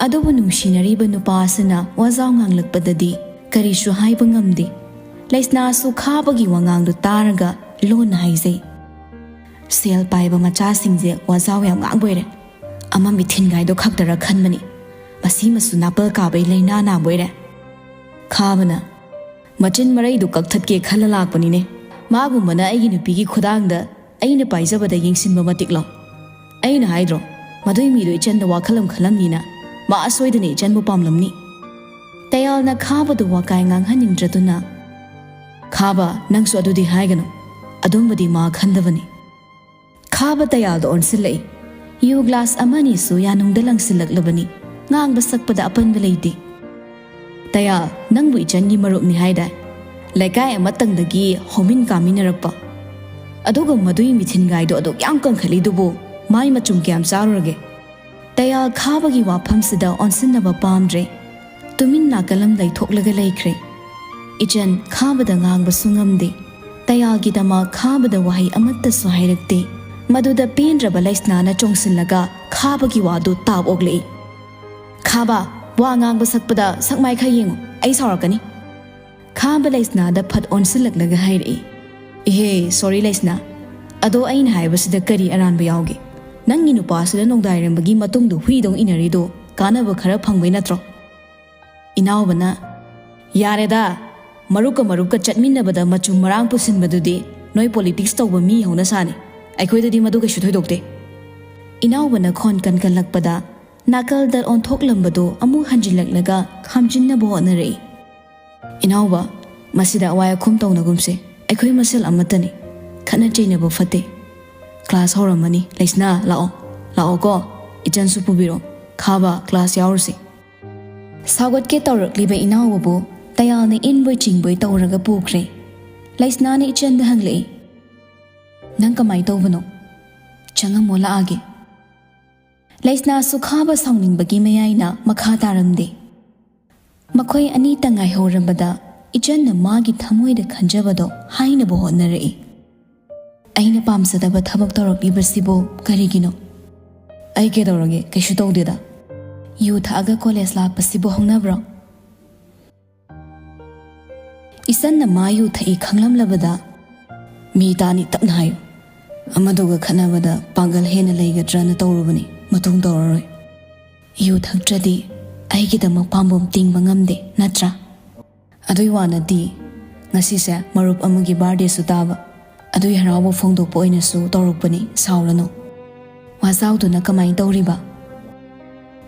ꯑꯗꯨꯕꯨ ꯅꯨꯡꯁꯤꯅꯔꯤꯕ ꯅꯨꯄꯥ ꯑꯁꯤꯅ ꯋꯥꯖꯥꯎ ꯉꯥꯡꯂꯛꯄꯗꯗꯤ ꯀꯔꯤꯁꯨ ꯍꯥꯏꯕ ꯉꯝꯗꯦ꯫ ꯂꯩꯁꯅꯥꯁꯨ ꯈꯥꯕꯒꯤ ꯋꯥꯉꯥꯡꯗꯨ ꯇꯥꯔꯒ ꯂꯣꯟꯅ ꯍꯥꯏꯖꯩ, "ꯁꯦꯜ ꯄꯥꯏꯕ ꯃꯆꯥꯁꯤꯡꯁꯦ ꯋꯥꯖꯥꯎ ꯌꯥꯝ ꯉꯥꯡꯕ ꯑꯣꯏꯔꯦ꯫ ꯑꯃ ꯃꯤꯊꯤꯟꯒꯥꯏꯗꯣ ꯈꯛꯇꯔ ꯈꯟꯕꯅꯤ꯫ ꯃꯁꯤꯃꯁꯨ ꯅꯥꯄꯜ ꯀꯥꯕꯩ ꯂꯥꯏꯅꯥ ꯅꯥꯕ ꯑꯣꯏꯔꯦ"꯫ ꯈꯥꯕꯅ, "ꯃꯆꯤꯟ ꯃꯔꯩꯗꯨ ꯀꯛꯊꯠꯀꯦ ꯈꯜꯂ ꯂꯥꯛꯄꯅꯤꯅꯦ꯫ ꯃꯥꯒꯨꯝꯕꯅ ꯑꯩꯒꯤ ꯅꯨꯄꯤꯒꯤ ꯈꯨꯗꯥꯡꯗ ꯑꯩꯅ ꯄꯥꯏꯖꯕꯗ ꯌꯦꯡꯁꯤꯟꯕ ꯃꯇꯤꯛꯂꯣ? ꯑꯩꯅ ꯍꯥꯏꯗ꯭ꯔꯣ, ꯃꯗꯨꯏ ꯃꯤꯗꯣ ꯏꯆꯟꯗ ꯋꯥꯈꯜ ꯑꯃ ꯈꯜꯂꯝꯅꯤꯅ? ꯃꯥ ꯁꯣꯏꯗꯅ ꯏꯆꯟꯕꯨ ꯄꯥꯝꯂꯝꯅꯤ"꯫ ꯇꯌꯥꯜꯅ ꯈꯥꯕꯗꯨ ꯋꯥꯀꯥꯏ ꯉꯥꯡꯍꯟꯅꯤꯡꯗ꯭ꯔꯗꯨꯅ, "ꯈꯥꯕ, ꯅꯪꯁꯨ ꯑꯗꯨꯗꯤ ꯍꯥꯏꯒꯅꯨ꯫ ꯑꯗꯨꯝꯕꯗꯤ ꯃꯥ ꯈꯟꯗꯕꯅꯤ"꯫ ꯈꯥꯕ ꯇꯌꯥꯜꯗ ꯑꯣꯟꯁꯤꯜꯂꯛꯏ꯫ U glass ꯑꯃꯅꯤꯁꯨ ꯌꯥꯅꯨꯡꯗ ꯂꯪꯁꯤꯜꯂꯛꯂꯕꯅꯤ꯫ ꯉꯥꯡꯕ ꯁꯛꯄꯗ ꯑꯄꯟꯕ ꯂꯩꯇꯦ꯫ "ꯇꯌꯥꯜ, ꯅꯪꯕꯨ ꯏꯆꯟꯒꯤ ꯃꯔꯨꯞꯅꯤ ꯍꯥꯏꯗꯥꯏ? ꯂꯩꯀꯥꯏ ꯑꯃꯇꯪꯗꯒꯤ ꯍꯧꯃꯤꯟ ꯀꯥꯃꯤꯟꯅꯔꯛꯄ꯫ ꯑꯗꯨꯒ ꯃꯗꯨꯏ ꯃꯤꯊꯤꯟꯒꯥꯏꯗꯣ ꯑꯗꯨꯛ ꯌꯥꯝ ꯀꯟꯈꯠꯂꯤꯗꯨꯕꯨ ꯃꯥꯏ ꯃꯆꯨꯝ ꯀꯌꯥꯝ ꯆꯥꯔꯨꯔꯒꯦ?" ꯇꯌꯥꯜ ꯈꯥꯕꯒꯤ ꯋꯥꯐꯝꯁꯤꯗ ꯑꯣꯟꯁꯤꯟꯅꯕ ꯄꯥꯝꯗ꯭ꯔꯦ꯫ ꯇꯨꯃꯤꯟ ꯅꯥꯀꯜ ꯑꯃ ꯂꯩꯊꯣꯛꯂꯒ ꯂꯩꯈ꯭ꯔꯦ꯫ ꯏꯆꯟ ꯈꯥꯕꯗ ꯉꯥꯡꯕꯁꯨ ꯉꯝꯗꯦ꯫ ꯇꯌꯥꯜꯒꯤꯗꯃꯛ ꯈꯥꯕꯗ ꯋꯥꯍꯩ ꯑꯃꯠꯇꯁꯨ ꯍꯥꯏꯔꯛꯇꯦ꯫ ꯃꯗꯨꯗ ꯄꯦꯟꯗ꯭ꯔꯕ ꯂꯩꯁꯅꯥꯅ ꯆꯣꯡꯁꯤꯜꯂꯒ ꯈꯥꯕꯒꯤ ꯋꯥꯗꯨ ꯇꯥꯞ ꯑꯣꯛꯂꯛꯏ꯫ "ꯈꯥꯕ, ꯋꯥ ꯉꯥꯡꯕ ꯁꯛꯄꯗ ꯁꯛꯃꯥꯏ ꯈꯔ ꯌꯦꯡꯉꯨ, ꯑꯩ ꯁꯥꯎꯔꯛꯀꯅꯤ"꯫ ꯈꯥꯕ ꯂꯩꯁꯅꯥꯗ ꯐꯠ ꯑꯣꯟꯁꯤꯜꯂꯛꯂꯒ ꯍꯥꯏꯔꯛꯏ, "ꯏꯍꯦ, ꯁꯣꯔꯤ ꯂꯩꯁꯅꯥ, ꯑꯗꯣ ꯑꯩꯅ ꯍꯥꯏꯕꯁꯤꯗ ꯀꯔꯤ ꯑꯔꯥꯟꯕ ꯌꯥꯎꯒꯦ? ꯅꯪꯒꯤ ꯅꯨꯄꯥꯁꯤꯗ ꯅꯣꯡꯗꯥꯏꯔꯝꯕꯒꯤ ꯃꯇꯨꯡꯗ ꯍꯨꯏꯗꯧ ꯏꯟꯅꯔꯤꯗꯣ ꯀꯥꯟꯅꯕ ꯈꯔ ꯐꯪꯕꯩ ꯅꯠꯇ꯭ꯔꯣ?" ꯏꯅꯥꯎꯕꯅ, "ꯌꯥꯔꯦꯗ, ꯃꯔꯨꯞꯀ ꯃꯔꯨꯞꯀ ꯆꯠꯃꯤꯟꯅꯕꯗ ꯃꯆꯨ ꯃꯔꯥꯡ ꯄꯨꯁꯤꯟꯕꯗꯨꯗꯤ ꯅꯣꯏ ꯄꯣꯂꯤꯇꯤꯛꯁ ꯇꯧꯕ ꯃꯤ ꯍꯧꯅꯁꯥꯅꯤ꯫ ꯑꯩꯈꯣꯏꯗꯗꯤ ꯃꯗꯨ ꯀꯩꯁꯨ ꯊꯣꯏꯗꯣꯛꯇꯦ"꯫ ꯏꯅꯥꯎꯕꯅ ꯈꯣꯟ ꯀꯟꯀꯠꯂꯛꯄꯗ ꯅꯥꯀꯜꯗ ꯑꯣꯟꯊꯣꯛꯂꯝꯕꯗꯨ ꯑꯃꯨꯛ ꯍꯟꯖꯤꯜꯂꯛꯂꯒ ꯈꯥꯝꯖꯤꯟꯅꯕ ꯍꯣꯠꯅꯔꯛꯏ꯫ "ꯏꯅꯥꯎꯕ, ꯃꯁꯤꯗ ꯑꯋꯥꯏ ꯑꯈꯨꯝ ꯇꯧꯅꯒꯨꯝꯁꯦ꯫ ꯑꯩꯈꯣꯏ ꯃꯁꯦꯜ ꯑꯃꯠꯇꯅꯤ꯫ ꯈꯠꯅ ꯆꯩꯅꯕ ꯐꯠꯇꯦ꯫ ꯀ꯭ꯂꯥꯁ ꯍꯧꯔꯝꯃꯅꯤ꯫ ꯂꯩꯁꯅꯥ, ꯂꯥꯛꯑꯣ꯫ ꯂꯥꯛꯑꯣꯀꯣ"꯫ "ꯏꯆꯟꯁꯨ ꯄꯨꯕꯤꯔꯣ, ꯈꯥꯕ, ꯀ꯭ꯂꯥꯁ ꯌꯥꯎꯔꯨꯁꯤ"꯫ ꯁꯥꯎꯒꯠꯀꯦ ꯇꯧꯔꯛꯂꯤꯕ ꯏꯅꯥꯎꯕꯕꯨ ꯇꯌꯥꯜꯅ ꯏꯟꯕꯣꯏ ꯆꯤꯡꯕꯣꯏ ꯇꯧꯔꯒ ꯄꯨꯈ꯭ꯔꯦ꯫ ꯂꯩꯁꯅꯥꯅ ꯏꯆꯟꯗ ꯍꯪꯂꯛꯏ, "ꯅꯪ ꯀꯃꯥꯏ ꯇꯧꯕꯅꯣ? ꯆꯪꯉꯝꯃꯣ, ꯂꯥꯛꯑꯒꯦ"꯫ ꯂꯩꯁꯅꯥꯁꯨ ꯈꯥꯕ ꯁꯥꯎꯅꯤꯡꯕꯒꯤ ꯃꯌꯥꯏꯅ ꯃꯈꯥ ꯇꯥꯔꯝꯗꯦ꯫ ꯃꯈꯣꯏ ꯑꯅꯤꯇ ꯉꯥꯏꯍꯧꯔꯕꯗ ꯏꯆꯟꯅ ꯃꯥꯒꯤ ꯊꯃꯣꯏꯗ ꯈꯟꯖꯕꯗꯣ ꯍꯥꯏꯅꯕ ꯍꯣꯠꯅꯔꯛꯏ꯫ "ꯑꯩꯅ ꯄꯥꯝꯖꯗꯕ ꯊꯕꯛ ꯇꯧꯔꯛꯂꯤꯕꯁꯤꯕꯨ ꯀꯔꯤꯒꯤꯅꯣ?" "ꯑꯩ ꯀꯩꯗꯧꯔꯒꯦ? ꯀꯩꯁꯨ ꯇꯧꯗꯦꯗ"꯫ "ꯌꯨ ꯊꯛꯑꯒ ꯀꯣꯂꯦꯖ ꯂꯥꯛꯄꯁꯤꯕꯨ ꯍꯧꯅꯕ꯭ꯔꯣ?" ꯏꯆꯟꯅ ꯃꯥ ꯌꯨ ꯊꯛꯏ ꯈꯪꯂꯝꯂꯕꯗ, "ꯃꯤ ꯇꯥꯅꯤ, ꯇꯞꯅ ꯍꯥꯏꯌꯨ꯫ ꯑꯃꯗꯨꯒ ꯈꯠꯅꯕꯗ ꯄꯥꯡꯒꯜ ꯍꯦꯟꯅ ꯂꯩꯒꯗ꯭ꯔꯅ ꯇꯧꯔꯨꯕꯅꯤ, ꯃꯇꯨꯡ ꯇꯧꯔꯔꯣꯏ꯫ ꯌꯨ ꯊꯛꯇ꯭ꯔꯗꯤ ꯑꯩꯒꯤꯗꯃꯛ ꯄꯥꯝꯕꯣꯝ ꯇꯤꯡꯕ ꯉꯝꯗꯦ, ꯅꯠꯇ꯭ꯔꯥ? ꯑꯗꯨꯏ ꯋꯥ ꯅꯠꯇꯦ, ꯉꯁꯤꯁꯦ ꯃꯔꯨꯞ ꯑꯃꯒꯤ ꯕꯥꯔꯗꯦꯁꯨ ꯇꯥꯕ, ꯑꯗꯨꯏ ꯍꯔꯥꯎꯕ ꯐꯣꯡꯗꯣꯛꯄ ꯑꯣꯏꯅꯁꯨ ꯇꯧꯔꯛꯄꯅꯤ, ꯁꯥꯎꯔꯅꯨ"꯫ ꯋꯥꯖꯥꯎꯗꯨꯅ ꯀꯃꯥꯏ ꯇꯧꯔꯤꯕ?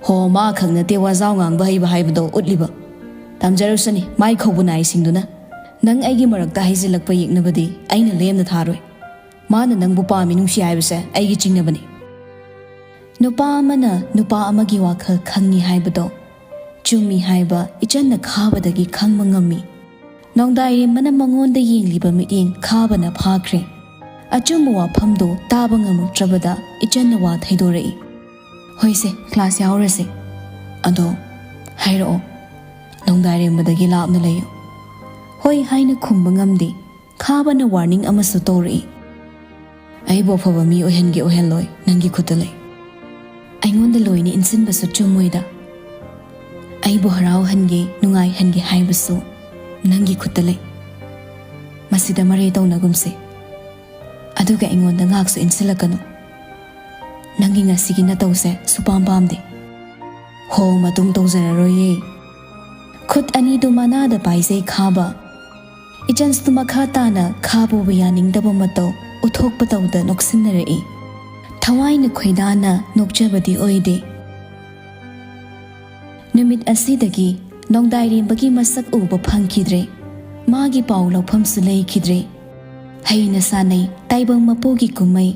"ꯍꯣ, ꯃꯥ ꯈꯛ ꯅꯠꯇꯦ ꯋꯥꯖꯥꯎ ꯉꯥꯡꯕ ꯍꯩꯕ ꯍꯥꯏꯕꯗꯣ ꯎꯠꯂꯤꯕ꯫ ꯇꯝꯖꯔꯨꯁꯅꯤ, ꯃꯥꯏ ꯈꯧꯕꯨ ꯅꯥꯏꯁꯤꯡꯗꯨꯅ꯫ ꯅꯪ ꯑꯩꯒꯤ ꯃꯔꯛꯇ ꯍꯩꯖꯤꯜꯂꯛꯄ ꯌꯦꯛꯅꯕꯗꯤ ꯑꯩꯅ ꯂꯦꯝꯅ ꯊꯥꯔꯣꯏ꯫ ꯃꯥꯅ ꯅꯪꯕꯨ ꯄꯥꯝꯃꯤ, ꯅꯨꯡꯁꯤ ꯍꯥꯏꯕꯁꯦ ꯑꯩꯒꯤ ꯆꯤꯡꯅꯕꯅꯤ"꯫ ꯅꯨꯄꯥ ꯑꯃꯅ ꯅꯨꯄꯥ ꯑꯃꯒꯤ ꯋꯥꯈꯜ ꯈꯪꯉꯤ ꯍꯥꯏꯕꯗꯣ ꯆꯨꯝꯃꯤ ꯍꯥꯏꯕ ꯏꯆꯟꯅ ꯈꯥꯕꯗꯒꯤ ꯈꯪꯕ ꯉꯝꯃꯤ꯫ ꯅꯣꯡꯗꯥꯏꯔꯦꯝꯕꯅ ꯃꯉꯣꯟꯗ ꯌꯦꯡꯂꯤꯕ ꯃꯤꯠꯌꯦꯡ ꯈꯥꯕꯅ ꯐꯥꯈ꯭ꯔꯦ꯫ ꯑꯆꯨꯝꯕ ꯋꯥꯐꯝꯗꯨ ꯇꯥꯕ ꯉꯝꯃꯛꯇ꯭ꯔꯕꯗ ꯏꯆꯟꯅ ꯋꯥ ꯊꯩꯗꯣꯔꯛꯏ꯫ "ꯍꯣꯏꯁꯦ, ꯀ꯭ꯂꯥꯁ ꯌꯥꯎꯔꯁꯦ꯫ ꯑꯗꯣ ꯍꯥꯏꯔꯛꯑꯣ, ꯅꯣꯡꯗꯥꯏꯔꯦꯝꯕꯗꯒꯤ ꯂꯥꯞꯅ ꯂꯩꯌꯨ"꯫ "ꯍꯣꯏ" ꯍꯥꯏꯅ ꯈꯨꯝꯕ ꯉꯝꯗꯦ꯫ ꯈꯥꯕꯅ ꯋꯥꯔꯅꯤꯡ ꯑꯃꯁꯨ ꯇꯧꯔꯛꯏ꯫ "ꯑꯩꯕꯨ ꯑꯐꯕ ꯃꯤ ꯑꯣꯏꯍꯟꯒꯦ ꯑꯣꯏꯍꯜꯂꯣꯏ, ꯅꯪꯒꯤ ꯈꯨꯠꯇ ꯂꯩ꯫ ꯑꯩꯉꯣꯟꯗ ꯂꯣꯏꯅ ꯏꯟꯁꯤꯟꯕꯁꯨ ꯆꯨꯝꯃꯣꯏꯗ꯫ ꯑꯩꯕꯨ ꯍꯔꯥꯎꯍꯟꯒꯦ, ꯅꯨꯡꯉꯥꯏꯍꯟꯒꯦ ꯍꯥꯏꯕꯁꯨ ꯅꯪꯒꯤ ꯈꯨꯠꯇ ꯂꯩ꯫ ꯃꯁꯤꯗ ꯃꯔꯩ ꯇꯧꯅꯒꯨꯝꯁꯦ꯫ ꯑꯗꯨꯒ ꯑꯩꯉꯣꯟꯗ ꯉꯥꯛꯁꯨ ꯏꯟꯁꯤꯜꯂꯛꯀꯅꯨ꯫ ꯅꯪꯒꯤ ꯉꯁꯤꯒꯤ ꯅꯇꯧꯁꯦ ꯁꯨꯄꯥꯝ ꯄꯥꯝꯗꯦ"꯫ "ꯍꯣ, ꯃꯇꯨꯡ ꯇꯧꯖꯔꯔꯣꯏꯌꯦ"꯫ ꯈꯨꯠ ꯑꯅꯤꯗꯨ ꯃꯅꯥꯗ ꯄꯥꯏꯖꯩ ꯈꯥꯕ꯫ ꯏꯆꯟꯁꯨ ꯃꯈꯥ ꯇꯥꯅ ꯈꯥꯕꯕꯨ ꯌꯥꯅꯤꯡꯗꯕ ꯃꯇꯧ ꯎꯠꯊꯣꯛꯄ ꯇꯧꯗ ꯅꯣꯛꯁꯤꯟꯅꯔꯛꯏ꯫ ꯊꯋꯥꯏꯅ ꯈꯣꯏꯗꯥꯅ ꯅꯣꯛꯆꯕꯗꯤ ꯑꯣꯏꯗꯦ꯫ ꯅꯨꯃꯤꯠ ꯑꯁꯤꯗꯒꯤ ꯅꯣꯡꯗꯥꯏꯔꯦꯝꯕꯒꯤ ꯃꯁꯛ ꯎꯕ ꯐꯪꯈꯤꯗ꯭ꯔꯦ꯫ ꯃꯥꯒꯤ ꯄꯥꯎ ꯂꯧꯐꯝꯁꯨ ꯂꯩꯈꯤꯗ꯭ꯔꯦ꯫ ꯍꯩꯅ ꯁꯥꯟꯅꯩ ꯇꯥꯏꯕꯪ ꯃꯄꯨꯒꯤ ꯀꯨꯝꯃꯩ꯫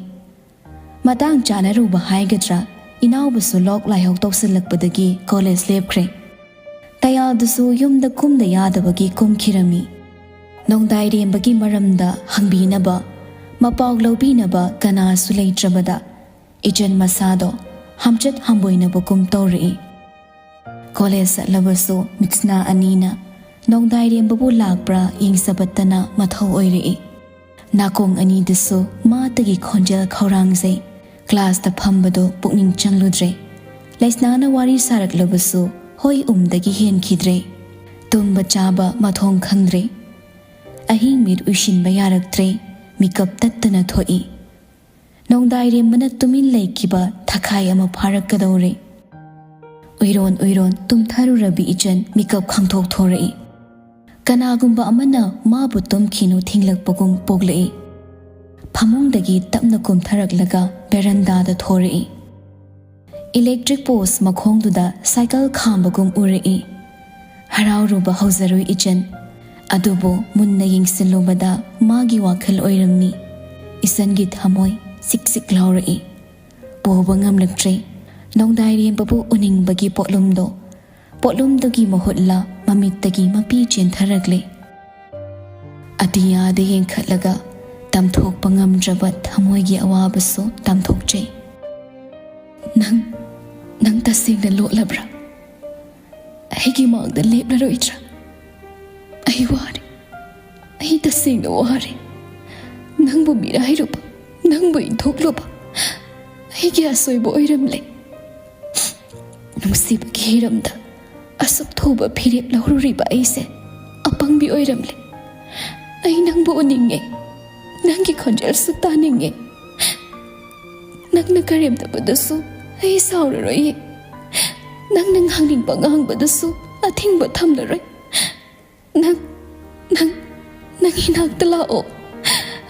ꯃꯇꯥꯡ ꯆꯥꯅꯔꯨꯕ ꯍꯥꯏꯒꯗ꯭ꯔꯥ, ꯏꯅꯥꯎꯕꯁꯨ ꯂꯣꯛ ꯂꯥꯏꯍꯧ ꯇꯧꯁꯤꯜꯂꯛꯄꯗꯒꯤ ꯀꯣꯂꯦꯖ ꯂꯦꯞꯈ꯭ꯔꯦ꯫ ꯇꯌꯥꯜꯗꯨꯁꯨ ꯌꯨꯝꯗ ꯀꯨꯝꯗ ꯌꯥꯗꯕꯒꯤ ꯀꯨꯝꯈꯤꯔꯝꯃꯤ꯫ ꯅꯣꯡꯗꯥꯏꯔꯦꯝꯕꯒꯤ ꯃꯔꯝꯗ ꯍꯪꯕꯤꯅꯕ, ꯃꯄꯥꯎ ꯂꯧꯕꯤꯅꯕ ꯀꯅꯥꯁꯨ ꯂꯩꯇ꯭ꯔꯕꯗ ꯏꯆꯟ ꯃꯁꯥꯗꯣ ꯍꯝꯆꯠ ꯍꯝꯕꯣꯏꯅꯕꯒꯨꯝ ꯇꯧꯔꯛꯏ꯫ ꯀꯣꯂꯦꯖ ꯆꯠꯂꯕꯁꯨ ꯃꯤꯠꯁꯅꯥ ꯑꯅꯤꯅ ꯅꯣꯡꯗꯥꯏꯔꯦꯝꯕꯕꯨ ꯂꯥꯛꯄ꯭ꯔꯥ ꯌꯦꯡꯖꯕꯇꯅ ꯃꯊꯧ ꯑꯣꯏꯔꯛꯏ꯫ ꯅꯥꯀꯣꯡ ꯑꯅꯤꯗꯁꯨ ꯃꯥꯇꯒꯤ ꯈꯣꯟꯖꯦꯜ ꯈꯧꯔꯥꯡꯖꯩ꯫ ꯀ꯭ꯂꯥꯁꯇ ꯐꯝꯕꯗꯣ ꯄꯨꯛꯅꯤꯡ ꯆꯪꯂꯨꯗ꯭ꯔꯦ꯫ ꯂꯩꯁꯅꯥꯅ ꯋꯥꯔꯤ ꯁꯥꯔꯛꯂꯕꯁꯨ ꯍꯣꯏ ꯎꯝꯗꯒꯤ ꯍꯦꯟꯈꯤꯗ꯭ꯔꯦ꯫ ꯇꯨꯝꯕ ꯆꯥꯕ ꯃꯊꯣꯡ ꯈꯪꯗ꯭ꯔꯦ꯫ ꯑꯍꯤꯡ ꯃꯤꯠ ꯎꯏꯁꯤꯟꯕ ꯌꯥꯔꯛꯇ꯭ꯔꯦ꯫ ꯃꯤꯀꯞ ꯇꯠꯇꯅ ꯊꯣꯛꯏ꯫ ꯅꯣꯡꯗꯥꯏꯔꯦꯝꯕꯅ ꯇꯨꯃꯤꯟ ꯂꯩꯈꯤꯕ ꯊꯥꯈꯥꯏ ꯑꯃ ꯐꯥꯔꯛꯀꯗꯧꯔꯦ꯫ ꯎꯏꯔꯣꯟ ꯎꯏꯔꯣꯟ ꯇꯨꯝꯊꯔꯨꯔꯕꯤ ꯏꯆꯟ ꯃꯤꯀꯞ ꯈꯪꯊꯣꯛ ꯊꯣꯔꯛꯏ꯫ ꯀꯅꯥꯒꯨꯝꯕ ꯑꯃꯅ ꯃꯥꯕꯨ ꯇꯨꯝꯈꯤꯅꯨ ꯊꯤꯡꯂꯛꯄꯒꯨꯝ ꯄꯣꯛꯂꯛꯏ꯫ ꯐꯃꯨꯡꯗꯒꯤ ꯇꯞꯅ ꯀꯨꯝꯊꯔꯛꯂꯒ ꯕꯦꯔꯟꯗꯥꯗ ꯊꯣꯔꯛꯏ꯫ ꯏꯂꯦꯛꯇ꯭ꯔꯤꯛ ꯄꯣꯁ ꯃꯈꯣꯡꯗꯨꯗ ꯁꯥꯏꯀꯜ ꯈꯥꯝꯕꯒꯨꯝ ꯎꯔꯛꯏ꯫ ꯍꯔꯥꯎꯔꯨꯕ ꯍꯧꯖꯔꯨꯏ ꯏꯆꯟ꯫ ꯑꯗꯨꯕꯨ ꯃꯨꯟꯅ ꯌꯦꯡꯁꯤꯜꯂꯨꯕꯗ ꯃꯥꯒꯤ ꯋꯥꯈꯜ ꯑꯣꯏꯔꯝꯃꯤ꯫ ꯏꯆꯟꯒꯤ ꯊꯃꯣꯏ ꯆꯤꯛ ꯆꯤꯛ ꯂꯥꯎꯔꯛꯏ꯫ ꯄꯨꯕ ꯉꯝꯂꯛꯇ꯭ꯔꯦ꯫ ꯅꯣꯡꯗꯥꯏꯔꯦꯝꯕꯕꯨ ꯎꯅꯤꯡꯕꯒꯤ ꯄꯣꯠꯂꯨꯝꯗꯣ ꯄꯣꯠꯂꯨꯝꯗꯨꯒꯤ ꯃꯍꯨꯠꯂ ꯃꯃꯤꯠꯇꯒꯤ ꯃꯄꯤ ꯆꯦꯟꯊꯔꯛꯂꯦ꯫ ꯑꯇꯤꯌꯥꯗ ꯌꯦꯡꯈꯠꯂꯒ ꯇꯝꯊꯣꯛꯄ ꯉꯝꯗ꯭ꯔꯕ ꯊꯃꯣꯏꯒꯤ ꯑꯋꯥꯕꯁꯨ ꯇꯝꯊꯣꯛꯆꯩ꯫ "ꯅꯪ, ꯅꯪ ꯇꯁꯦꯡꯅ ꯂꯣꯠꯂꯕ꯭ꯔꯥ? ꯑꯩꯒꯤ ꯃꯥꯡꯗ ꯂꯦꯞꯂꯔꯣꯏꯗ꯭ꯔꯥ? ꯑꯩ ꯋꯥꯔꯦ꯫ ꯑꯩ ꯇꯁꯦꯡꯅ ꯋꯥꯔꯦ꯫ ꯅꯪꯕꯨ ꯃꯤꯔꯥꯏꯔꯨꯕ, ꯅꯪꯕꯨ ꯏꯟꯊꯣꯛꯂꯨꯕ ꯑꯩꯒꯤ ꯑꯁꯣꯏꯕ ꯑꯣꯏꯔꯝꯂꯦ꯫ ꯅꯨꯡꯁꯤꯕꯒꯤ ꯍꯤꯔꯝꯗ ꯑꯁꯨꯛ ꯊꯨꯕ ꯐꯤꯔꯦꯞ ꯂꯧꯔꯨꯔꯤꯕ ꯑꯩꯁꯦ ꯑꯄꯪꯕꯤ ꯑꯣꯏꯔꯝꯂꯦ꯫ ꯑꯩ ꯅꯪꯕꯨ ꯎꯅꯤꯡꯉꯦ꯫ ꯅꯪꯒꯤ ꯈꯣꯟꯖꯦꯜꯁꯨ ꯇꯥꯅꯤꯡꯉꯦ꯫ ꯅꯪꯅ ꯀꯔꯦꯝꯅꯕꯗꯁꯨ ꯑꯩ ꯁꯥꯎꯔꯔꯣꯏꯌꯦ꯫ ꯅꯪꯅ ꯉꯥꯡꯅꯤꯡꯕ ꯉꯥꯡꯕꯗꯁꯨ ꯑꯊꯤꯡꯕ ꯊꯝꯂꯔꯣꯏ꯫ ꯅꯪ, ꯅꯪ, ꯅꯪ ꯏꯅꯥꯛꯇ ꯂꯥꯛꯑꯣ꯫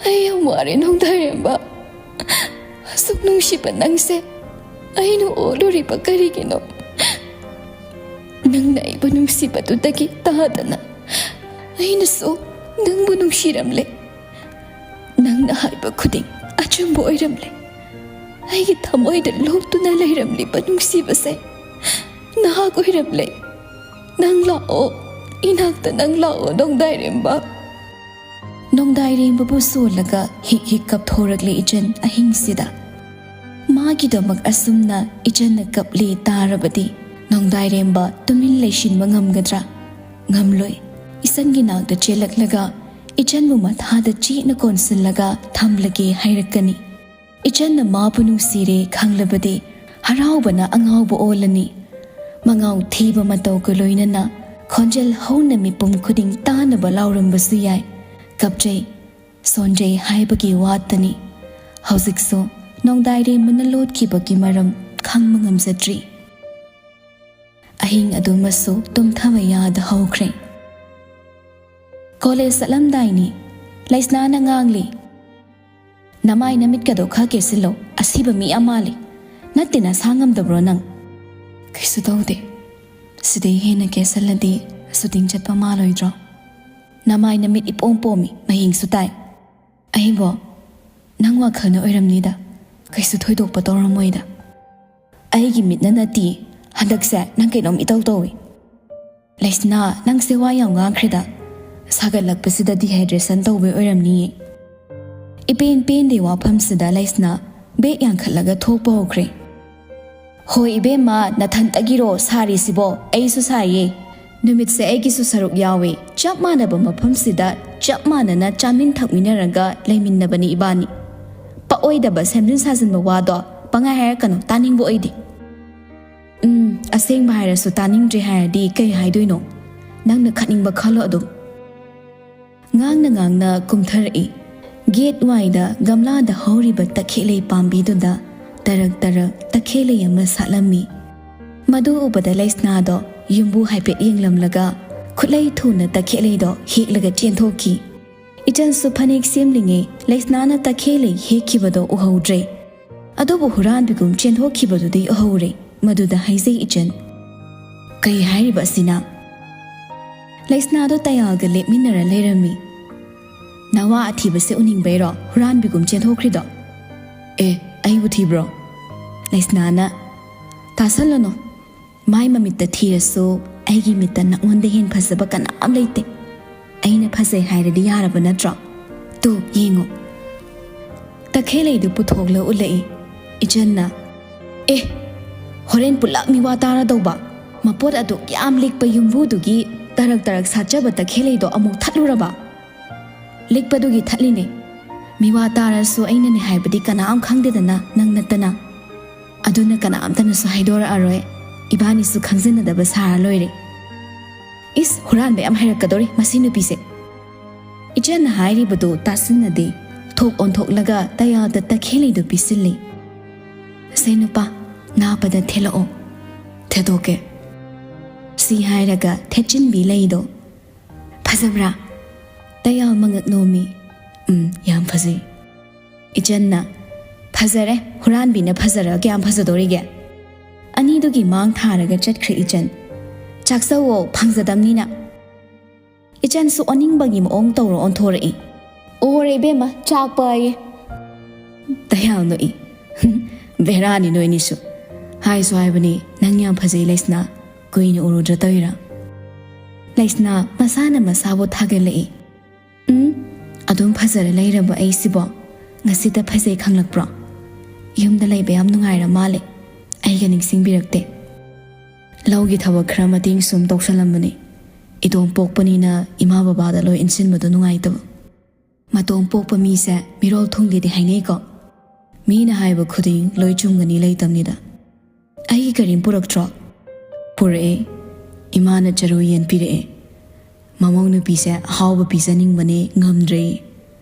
ꯑꯩ ꯌꯥꯝ ꯋꯥꯔꯦ ꯅꯣꯡꯗꯥꯏꯔꯦꯝꯕ꯫ ꯑꯁꯨꯛ ꯅꯨꯡꯁꯤꯕ ꯅꯪꯁꯦ ꯑꯩꯅ ꯑꯣꯠꯂꯨꯔꯤꯕ ꯀꯔꯤꯒꯤꯅꯣ? ꯅꯪꯅ ꯑꯩꯕꯨ ꯅꯨꯡꯁꯤꯕꯗꯨꯗꯒꯤ ꯇꯥꯗꯅ ꯑꯩꯅꯁꯨ ꯅꯪꯕꯨ ꯅꯨꯡꯁꯤꯔꯝꯂꯦ꯫ ꯅꯪꯅ ꯍꯥꯏꯕ ꯈꯨꯗꯤꯡ ꯑꯆꯨꯝꯕ ꯑꯣꯏꯔꯝꯂꯦ꯫ ꯑꯩꯒꯤ ꯊꯃꯣꯏꯗ ꯂꯣꯛꯇꯨꯅ ꯂꯩꯔꯝꯂꯤꯕ ꯅꯨꯡꯁꯤꯕꯁꯦ ꯅꯍꯥꯛ ꯑꯣꯏꯔꯝꯂꯦ꯫ ꯅꯪ ꯂꯥꯛꯑꯣ, ꯏꯅꯥꯛꯇ ꯅꯪ ꯂꯥꯛꯑꯣ, ꯅꯣꯡꯗꯥꯏꯔꯦꯝꯕ꯫ ꯅꯣꯡꯗꯥꯏꯔꯦꯝꯕꯕꯨ ꯁꯣꯜꯂꯒ ꯍꯤꯛ ꯍꯤꯛ ꯀꯞꯊꯣꯔꯛꯂꯦ ꯏꯆꯟ ꯑꯍꯤꯡꯁꯤꯗ꯫ ꯃꯥꯒꯤꯗꯃꯛ ꯑꯁꯨꯝꯅ ꯏꯆꯟꯅ ꯀꯞꯂꯤ ꯇꯥꯔꯕꯗꯤ ꯅꯣꯡꯗꯥꯏꯔꯦꯝꯕ ꯇꯨꯃꯤꯟ ꯂꯩꯁꯤꯟꯕ ꯉꯝꯒꯗ꯭ꯔꯥ? ꯉꯝꯂꯣꯏ꯫ ꯏꯆꯟꯒꯤ ꯅꯥꯛꯇ ꯆꯦꯜꯂꯛꯂꯒ ꯏꯆꯟꯕꯨ ꯃꯊꯥꯗ ꯆꯦꯠꯅ ꯀꯣꯟꯁꯤꯜꯂꯒ ꯊꯝꯂꯒꯦ ꯍꯥꯏꯔꯛꯀꯅꯤ꯫ ꯏꯆꯟꯅ ꯃꯥꯕꯨ ꯅꯨꯡꯁꯤꯔꯦ ꯈꯪꯂꯕꯗꯤ ꯍꯔꯥꯎꯕꯅ ꯑꯉꯥꯎꯕ ꯑꯣꯜꯂꯅꯤ꯫ ꯃꯉꯥꯎ ꯊꯤꯕ ꯃꯇꯧꯒ ꯂꯣꯏꯅꯅ ꯈꯣꯟꯖꯦꯜ ꯍꯧꯅ ꯃꯤꯄꯨꯝ ꯈꯨꯗꯤꯡ ꯇꯥꯅꯕ ꯂꯥꯎꯔꯝꯕꯁꯨ ꯌꯥꯏ꯫ "ꯀꯞꯆꯩ, ꯁꯣꯟꯖꯩ" ꯍꯥꯏꯕꯒꯤ ꯋꯥꯇꯅꯤ꯫ ꯍꯧꯖꯤꯛꯁꯨ ꯅꯣꯡꯗꯥꯏꯔꯦꯝꯕꯅ ꯂꯣꯠꯈꯤꯕꯒꯤ ꯃꯔꯝ ꯈꯪꯕ ꯉꯝꯖꯗ꯭ꯔꯤ꯫ ꯑꯍꯤꯡ ꯑꯗꯨꯃꯁꯨ ꯇꯨꯝꯊꯕ ꯌꯥꯗ ꯍꯧꯈ꯭ꯔꯦ꯫ ꯀꯣꯂꯦꯖ ꯆꯠꯂꯝꯗꯥꯏꯅꯤ꯫ ꯂꯩꯁꯅꯥꯅ ꯉꯥꯡꯂꯤ, "ꯅꯃꯥꯏ ꯅꯃꯤꯠꯀꯗꯣ ꯈꯔ ꯀꯦꯁꯤꯜꯂꯣ, ꯑꯁꯤꯕ ꯃꯤ ꯌꯥꯝ ꯃꯥꯜꯂꯤ꯫ ꯅꯠꯇꯦ, ꯅꯁꯥ ꯉꯝꯗꯕ꯭ꯔꯣ ꯅꯪ?" "ꯀꯩꯁꯨ ꯇꯧꯗꯦ꯫ ꯁꯤꯗꯩ ꯍꯦꯟꯅ ꯀꯦꯁꯜꯂꯗꯤ ꯁꯨꯇꯤꯡ ꯆꯠꯄ ꯃꯥꯜꯂꯣꯏꯗ꯭ꯔꯣ? ꯅꯃꯥꯏ ꯅꯃꯤꯠ ꯏꯄꯣꯝ ꯄꯣꯝꯃꯤ, ꯃꯍꯤꯡꯁꯨ ꯇꯥꯏ꯫" "ꯑꯩꯕꯣ, ꯅꯪ ꯋꯥꯈꯜꯅ ꯑꯣꯏꯔꯝꯅꯤꯗ, ꯀꯩꯁꯨ ꯊꯣꯏꯗꯣꯛꯄ ꯇꯧꯔꯝꯃꯣꯏꯗ꯫" "ꯑꯩꯒꯤ ꯃꯤꯠꯅ ꯅꯠꯇꯦ, ꯍꯟꯗꯛꯁꯦ ꯅꯪ ꯀꯩꯅꯣꯝ ꯏꯇꯧ ꯇꯧꯏ꯫" "ꯂꯩꯁꯅꯥ, ꯅꯪꯁꯦ ꯋꯥ ꯌꯥꯝ ꯉꯥꯡꯈ꯭ꯔꯦꯗ꯫ ꯁꯥꯒꯠꯂꯛꯄꯁꯤꯗ dehydration ꯇꯧꯕꯩ ꯑꯣꯏꯔꯝꯅꯤꯌꯦ꯫" ꯏꯄꯦꯟ ꯄꯦꯟꯗꯦ ꯋꯥꯐꯝꯁꯤꯗ ꯂꯩꯁꯅꯥ ꯕꯦꯛ ꯌꯥꯡꯈꯠꯂꯒ ꯊꯣꯛꯄ ꯍꯧꯈ꯭ꯔꯦ꯫ "ꯍꯣꯏ ꯏꯕꯦꯝꯃ, ꯅꯊꯟꯇꯒꯤꯔꯣ ꯁꯥꯔꯤꯁꯤꯕꯣ? ꯑꯩꯁꯨ ꯁꯥꯏꯌꯦ꯫ ꯅꯨꯃꯤꯠꯁꯦ ꯑꯩꯒꯤꯁꯨ ꯁꯔꯨꯛ ꯌꯥꯎꯋꯦ꯫ ꯆꯞ ꯃꯥꯟꯅꯕ ꯃꯐꯝꯁꯤꯗ ꯆꯞ ꯃꯥꯟꯅꯅ ꯆꯥꯃꯤꯟ ꯊꯛꯃꯤꯟꯅꯔꯒ ꯂꯩꯃꯤꯟꯅꯕꯅꯤ ꯏꯕꯥꯅꯤ꯫ ꯄꯛꯑꯣꯏꯗꯕ ꯁꯦꯝꯖꯤꯟ ꯁꯥꯖꯤꯟꯕ ꯋꯥꯗꯣ ꯄꯪꯍꯥꯏ ꯍꯥꯏꯔꯛꯀꯅꯨ, ꯇꯥꯅꯤꯡꯕ ꯑꯣꯏꯗꯦ꯫" "ꯎꯝ, ꯑꯁꯦꯡꯕ ꯍꯥꯏꯔꯁꯨ ꯇꯥꯅꯤꯡꯗ꯭ꯔꯦ ꯍꯥꯏꯔꯗꯤ ꯀꯩ ꯍꯥꯏꯗꯣꯏꯅꯣ? ꯅꯪꯅ ꯈꯠꯅꯤꯡꯕ ꯈꯜꯂꯣ ꯑꯗꯨꯝ꯫" ꯉꯥꯡꯅ ꯉꯥꯡꯅ ꯀꯨꯝꯊꯔꯛꯏ꯫ ꯒꯦꯠ ꯋꯥꯏꯗ ꯒꯝꯂꯥꯗ ꯍꯧꯔꯤꯕ ꯇꯈꯦꯠꯂꯩ ꯄꯥꯝꯕꯤꯗꯨꯗ ꯇꯔꯛ ꯇꯔꯛ ꯇꯈꯦꯠꯂꯩ ꯑꯃ ꯁꯥꯠꯂꯝꯃꯤ꯫ ꯃꯗꯨ ꯎꯕꯗ ꯂꯩꯁꯅꯥꯗꯣ ꯌꯨꯝꯕꯨ ꯍꯥꯏꯐꯦꯠ ꯌꯦꯡꯂꯝꯂꯒ ꯈꯨꯠꯂꯩ ꯊꯨꯅ ꯇꯈꯦꯠꯂꯩꯗꯣ ꯍꯦꯛꯂꯒ ꯆꯦꯟꯊꯣꯛꯈꯤ꯫ ꯏꯆꯟꯁꯨ ꯐꯅꯦꯛ ꯁꯦꯝꯂꯤꯉꯩ ꯂꯩꯁꯅꯥꯅ ꯇꯈꯦꯜꯂꯩ ꯍꯦꯛꯈꯤꯕꯗꯣ ꯎꯍꯧꯗ꯭ꯔꯦ꯫ ꯑꯗꯨꯕꯨ ꯍꯨꯔꯥꯟꯕꯤꯒꯨꯝ ꯆꯦꯟꯊꯣꯛꯈꯤꯕꯗꯨꯗꯤ ꯎꯍꯧꯔꯦ꯫ ꯃꯗꯨꯗ ꯍꯥꯏꯖꯩ ꯏꯆꯟ꯫ "ꯀꯩ ꯍꯥꯏꯔꯤꯕ ꯑꯁꯤꯅ?" ꯂꯩꯁꯅꯥꯗꯣ ꯇꯌꯥꯜꯒ ꯂꯦꯞꯃꯤꯟꯅꯔ ꯂꯩꯔꯝꯃꯤ꯫ "ꯅꯋꯥ ꯑꯊꯤꯕꯁꯦ ꯎꯅꯤꯡꯕꯩꯔꯣ ꯍꯨꯔꯥꯟꯕꯤꯒꯨꯝ ꯆꯦꯟꯊꯣꯛꯈ꯭ꯔꯤꯗꯣ?" "ꯑꯦ, "ꯑꯩꯕꯨ ꯊꯤꯕ꯭ꯔꯣ?" ꯂꯩꯁꯅꯥꯅ, "ꯇꯥꯁꯜꯂꯨꯅꯨ꯫ ꯃꯥꯏ ꯃꯃꯤꯠꯇ ꯊꯤꯔꯁꯨ ꯑꯩꯒꯤ ꯃꯤꯠꯇ ꯅꯉꯣꯟꯗ ꯍꯦꯟ ꯐꯖꯕ ꯀꯅꯥꯝ ꯂꯩꯇꯦ꯫ ꯑꯩꯅ ꯐꯖꯩ ꯍꯥꯏꯔꯗꯤ ꯌꯥꯔꯕ ꯅꯠꯇ꯭ꯔꯣ? ꯇꯨ, ꯌꯦꯡꯉꯨ꯫" ꯇꯈꯦꯜꯂꯩꯗꯨ ꯄꯨꯊꯣꯛꯂ ꯎꯠꯂꯛꯏ꯫ ꯏꯆꯟꯅ, "ꯑꯦ, ꯍꯣꯔꯦꯟ ꯄꯨꯂꯞ ꯃꯤꯋꯥ ꯇꯥꯔꯗꯧꯕ꯫ ꯃꯄꯣꯠ ꯑꯗꯨꯛ ꯌꯥꯝ ꯂꯤꯛꯄ ꯌꯨꯝꯕꯨꯗꯨꯒꯤ ꯇꯔꯛ ꯇꯔꯛ ꯁꯥꯠꯆꯕ ꯇꯈꯦꯜꯂꯩꯗꯣ ꯑꯃꯨꯛ ꯊꯠꯂꯨꯔꯕ?" "ꯂꯤꯛꯄꯗꯨꯒꯤ ꯊꯠꯂꯤꯅꯦ꯫ ꯃꯤꯋꯥ ꯇꯥꯔꯁꯨ ꯑꯩꯅꯅꯦ ꯍꯥꯏꯕꯗꯤ ꯀꯅꯥꯝ ꯈꯪꯗꯦꯗꯅ, ꯅꯪ ꯅꯠꯇꯅ꯫ ꯑꯗꯨꯅ ꯀꯅꯥꯝꯇꯅꯁꯨ ꯍꯥꯏꯗꯣꯔꯛꯑꯔꯣꯏ꯫ ꯏꯕꯥꯅꯤꯁꯨ ꯈꯪꯖꯟꯅꯗꯕ ꯁꯥꯔ ꯂꯣꯏꯔꯦ꯫" "ꯏꯁ, ꯍꯨꯔꯥꯟꯕ ꯌꯥꯝ ꯍꯩꯔꯛꯀꯗꯧꯔꯤ ꯃꯁꯤ ꯅꯨꯄꯤꯁꯦ꯫" ꯏꯆꯟꯅ ꯍꯥꯏꯔꯤꯕꯗꯨ ꯇꯥꯁꯤꯟꯅꯗꯦ꯫ ꯊꯣꯛ ꯑꯣꯟꯊꯣꯛꯂꯒ ꯇꯌꯥꯜꯗ ꯇꯈꯦꯜꯂꯩꯗꯨ ꯄꯤꯁꯤꯜꯂꯤ꯫ "ꯁꯦ ꯅꯨꯄꯥ, ꯅꯥꯞꯄꯗ ꯊꯦꯠꯂꯛꯑꯣ꯫" "ꯊꯦꯠꯇꯣꯛꯀꯦ꯫" ꯁꯤ ꯍꯥꯏꯔꯒ ꯊꯦꯠꯆꯤꯟꯕꯤ ꯂꯩꯗꯣ꯫ "ꯐꯖꯕ꯭ꯔꯥ?" ꯇꯌꯥꯜ ꯃꯉꯛ ꯅꯣꯝꯃꯤ꯫ "ꯎꯝ, ꯌꯥꯝ ꯐꯖꯩ꯫" ꯏꯆꯟꯅ, "ꯐꯖꯔꯦ, ꯍꯨꯔꯥꯟꯕꯤꯅ ꯐꯖꯔꯒ ꯀꯌꯥꯝ ꯐꯖꯗꯣꯔꯤꯒꯦ?" ꯑꯅꯤꯗꯨꯒꯤ ꯃꯥꯡ ꯊꯥꯔꯒ ꯆꯠꯈ꯭ꯔꯦ ꯏꯆꯟ꯫ "ꯆꯥꯛꯆꯧꯋꯣ, ꯐꯪꯖꯗꯝꯅꯤꯅ꯫" ꯏꯆꯟꯁꯨ ꯑꯣꯅꯤꯡꯕꯒꯤ ꯃꯑꯣꯡ ꯇꯧꯔ ꯑꯣꯟꯊꯣꯔꯛꯏ꯫ "ꯑꯣꯔꯦ ꯏꯕꯦꯝꯃ, ꯆꯥꯛꯄ ꯑꯌꯦ꯫" ꯇꯌꯥꯜ ꯅꯣꯛꯏ꯫ "ꯕꯦꯔꯥꯅꯤ ꯅꯣꯏꯅꯤꯁꯨ꯫ ꯍꯥꯏꯁꯨ ꯍꯥꯏꯕꯅꯤ, ꯅꯪ ꯌꯥꯝ ꯐꯖꯩ ꯂꯩꯁꯅꯥ, ꯀꯨꯏꯅ ꯎꯔꯨꯗ꯭ꯔ ꯇꯧꯏꯔꯥ?" ꯂꯩꯁꯅꯥ ꯃꯁꯥꯅ ꯃꯁꯥꯕꯨ ꯊꯥꯒꯠꯂꯛꯏ꯫ "ꯎꯝ, ꯑꯗꯨꯝ ꯐꯖꯔ ꯂꯩꯔꯕ ꯑꯩꯁꯤꯕꯣ? ꯉꯁꯤꯇ ꯐꯖꯩ ꯈꯪꯂꯛꯄ꯭ꯔꯣ? ꯌꯨꯝꯗ ꯂꯩꯕ ꯌꯥꯝ ꯅꯨꯡꯉꯥꯏꯔ ꯃꯥꯜꯂꯦ꯫ ꯑꯩꯒ ꯅꯤꯡꯁꯤꯡꯕꯤꯔꯛꯇꯦ꯫ ꯂꯧꯒꯤ ꯊꯕꯛ ꯈꯔ ꯃꯇꯦꯡ ꯁꯨꯝ ꯇꯧꯁꯜꯂꯝꯕꯅꯤ꯫ ꯏꯇꯣꯝ ꯄꯣꯛꯄꯅꯤꯅ ꯏꯃꯥ ꯕꯕꯥꯗ ꯂꯣꯏ ꯏꯟꯁꯤꯟꯕꯗꯣ ꯅꯨꯡꯉꯥꯏꯇꯕ꯫ ꯃꯇꯣꯝ ꯄꯣꯛꯄ ꯃꯤꯁꯦ ꯃꯤꯔꯣꯜ ꯊꯨꯡꯗꯦꯗꯤ ꯍꯥꯏꯅꯩꯀꯣ꯫ ꯃꯤꯅ ꯍꯥꯏꯕ ꯈꯨꯗꯤꯡ ꯂꯣꯏ ꯆꯨꯝꯒꯅꯤ ꯂꯩꯇꯝꯅꯤꯗ꯫" "ꯑꯩꯒꯤ ꯀꯔꯤꯝ ꯄꯨꯔꯛꯇ꯭ꯔꯣ?" "ꯄꯨꯔꯛꯑꯦ꯫ ꯏꯃꯥꯅ ꯆꯔꯨ ꯌꯦꯟ ꯄꯤꯔꯛꯑꯦ꯫ ꯃꯃꯧ ꯅꯨꯄꯤꯁꯦ ꯑꯍꯥꯎꯕ ꯄꯤꯖꯅꯤꯡꯕꯅꯦ, ꯉꯝꯗ꯭ꯔꯦ꯫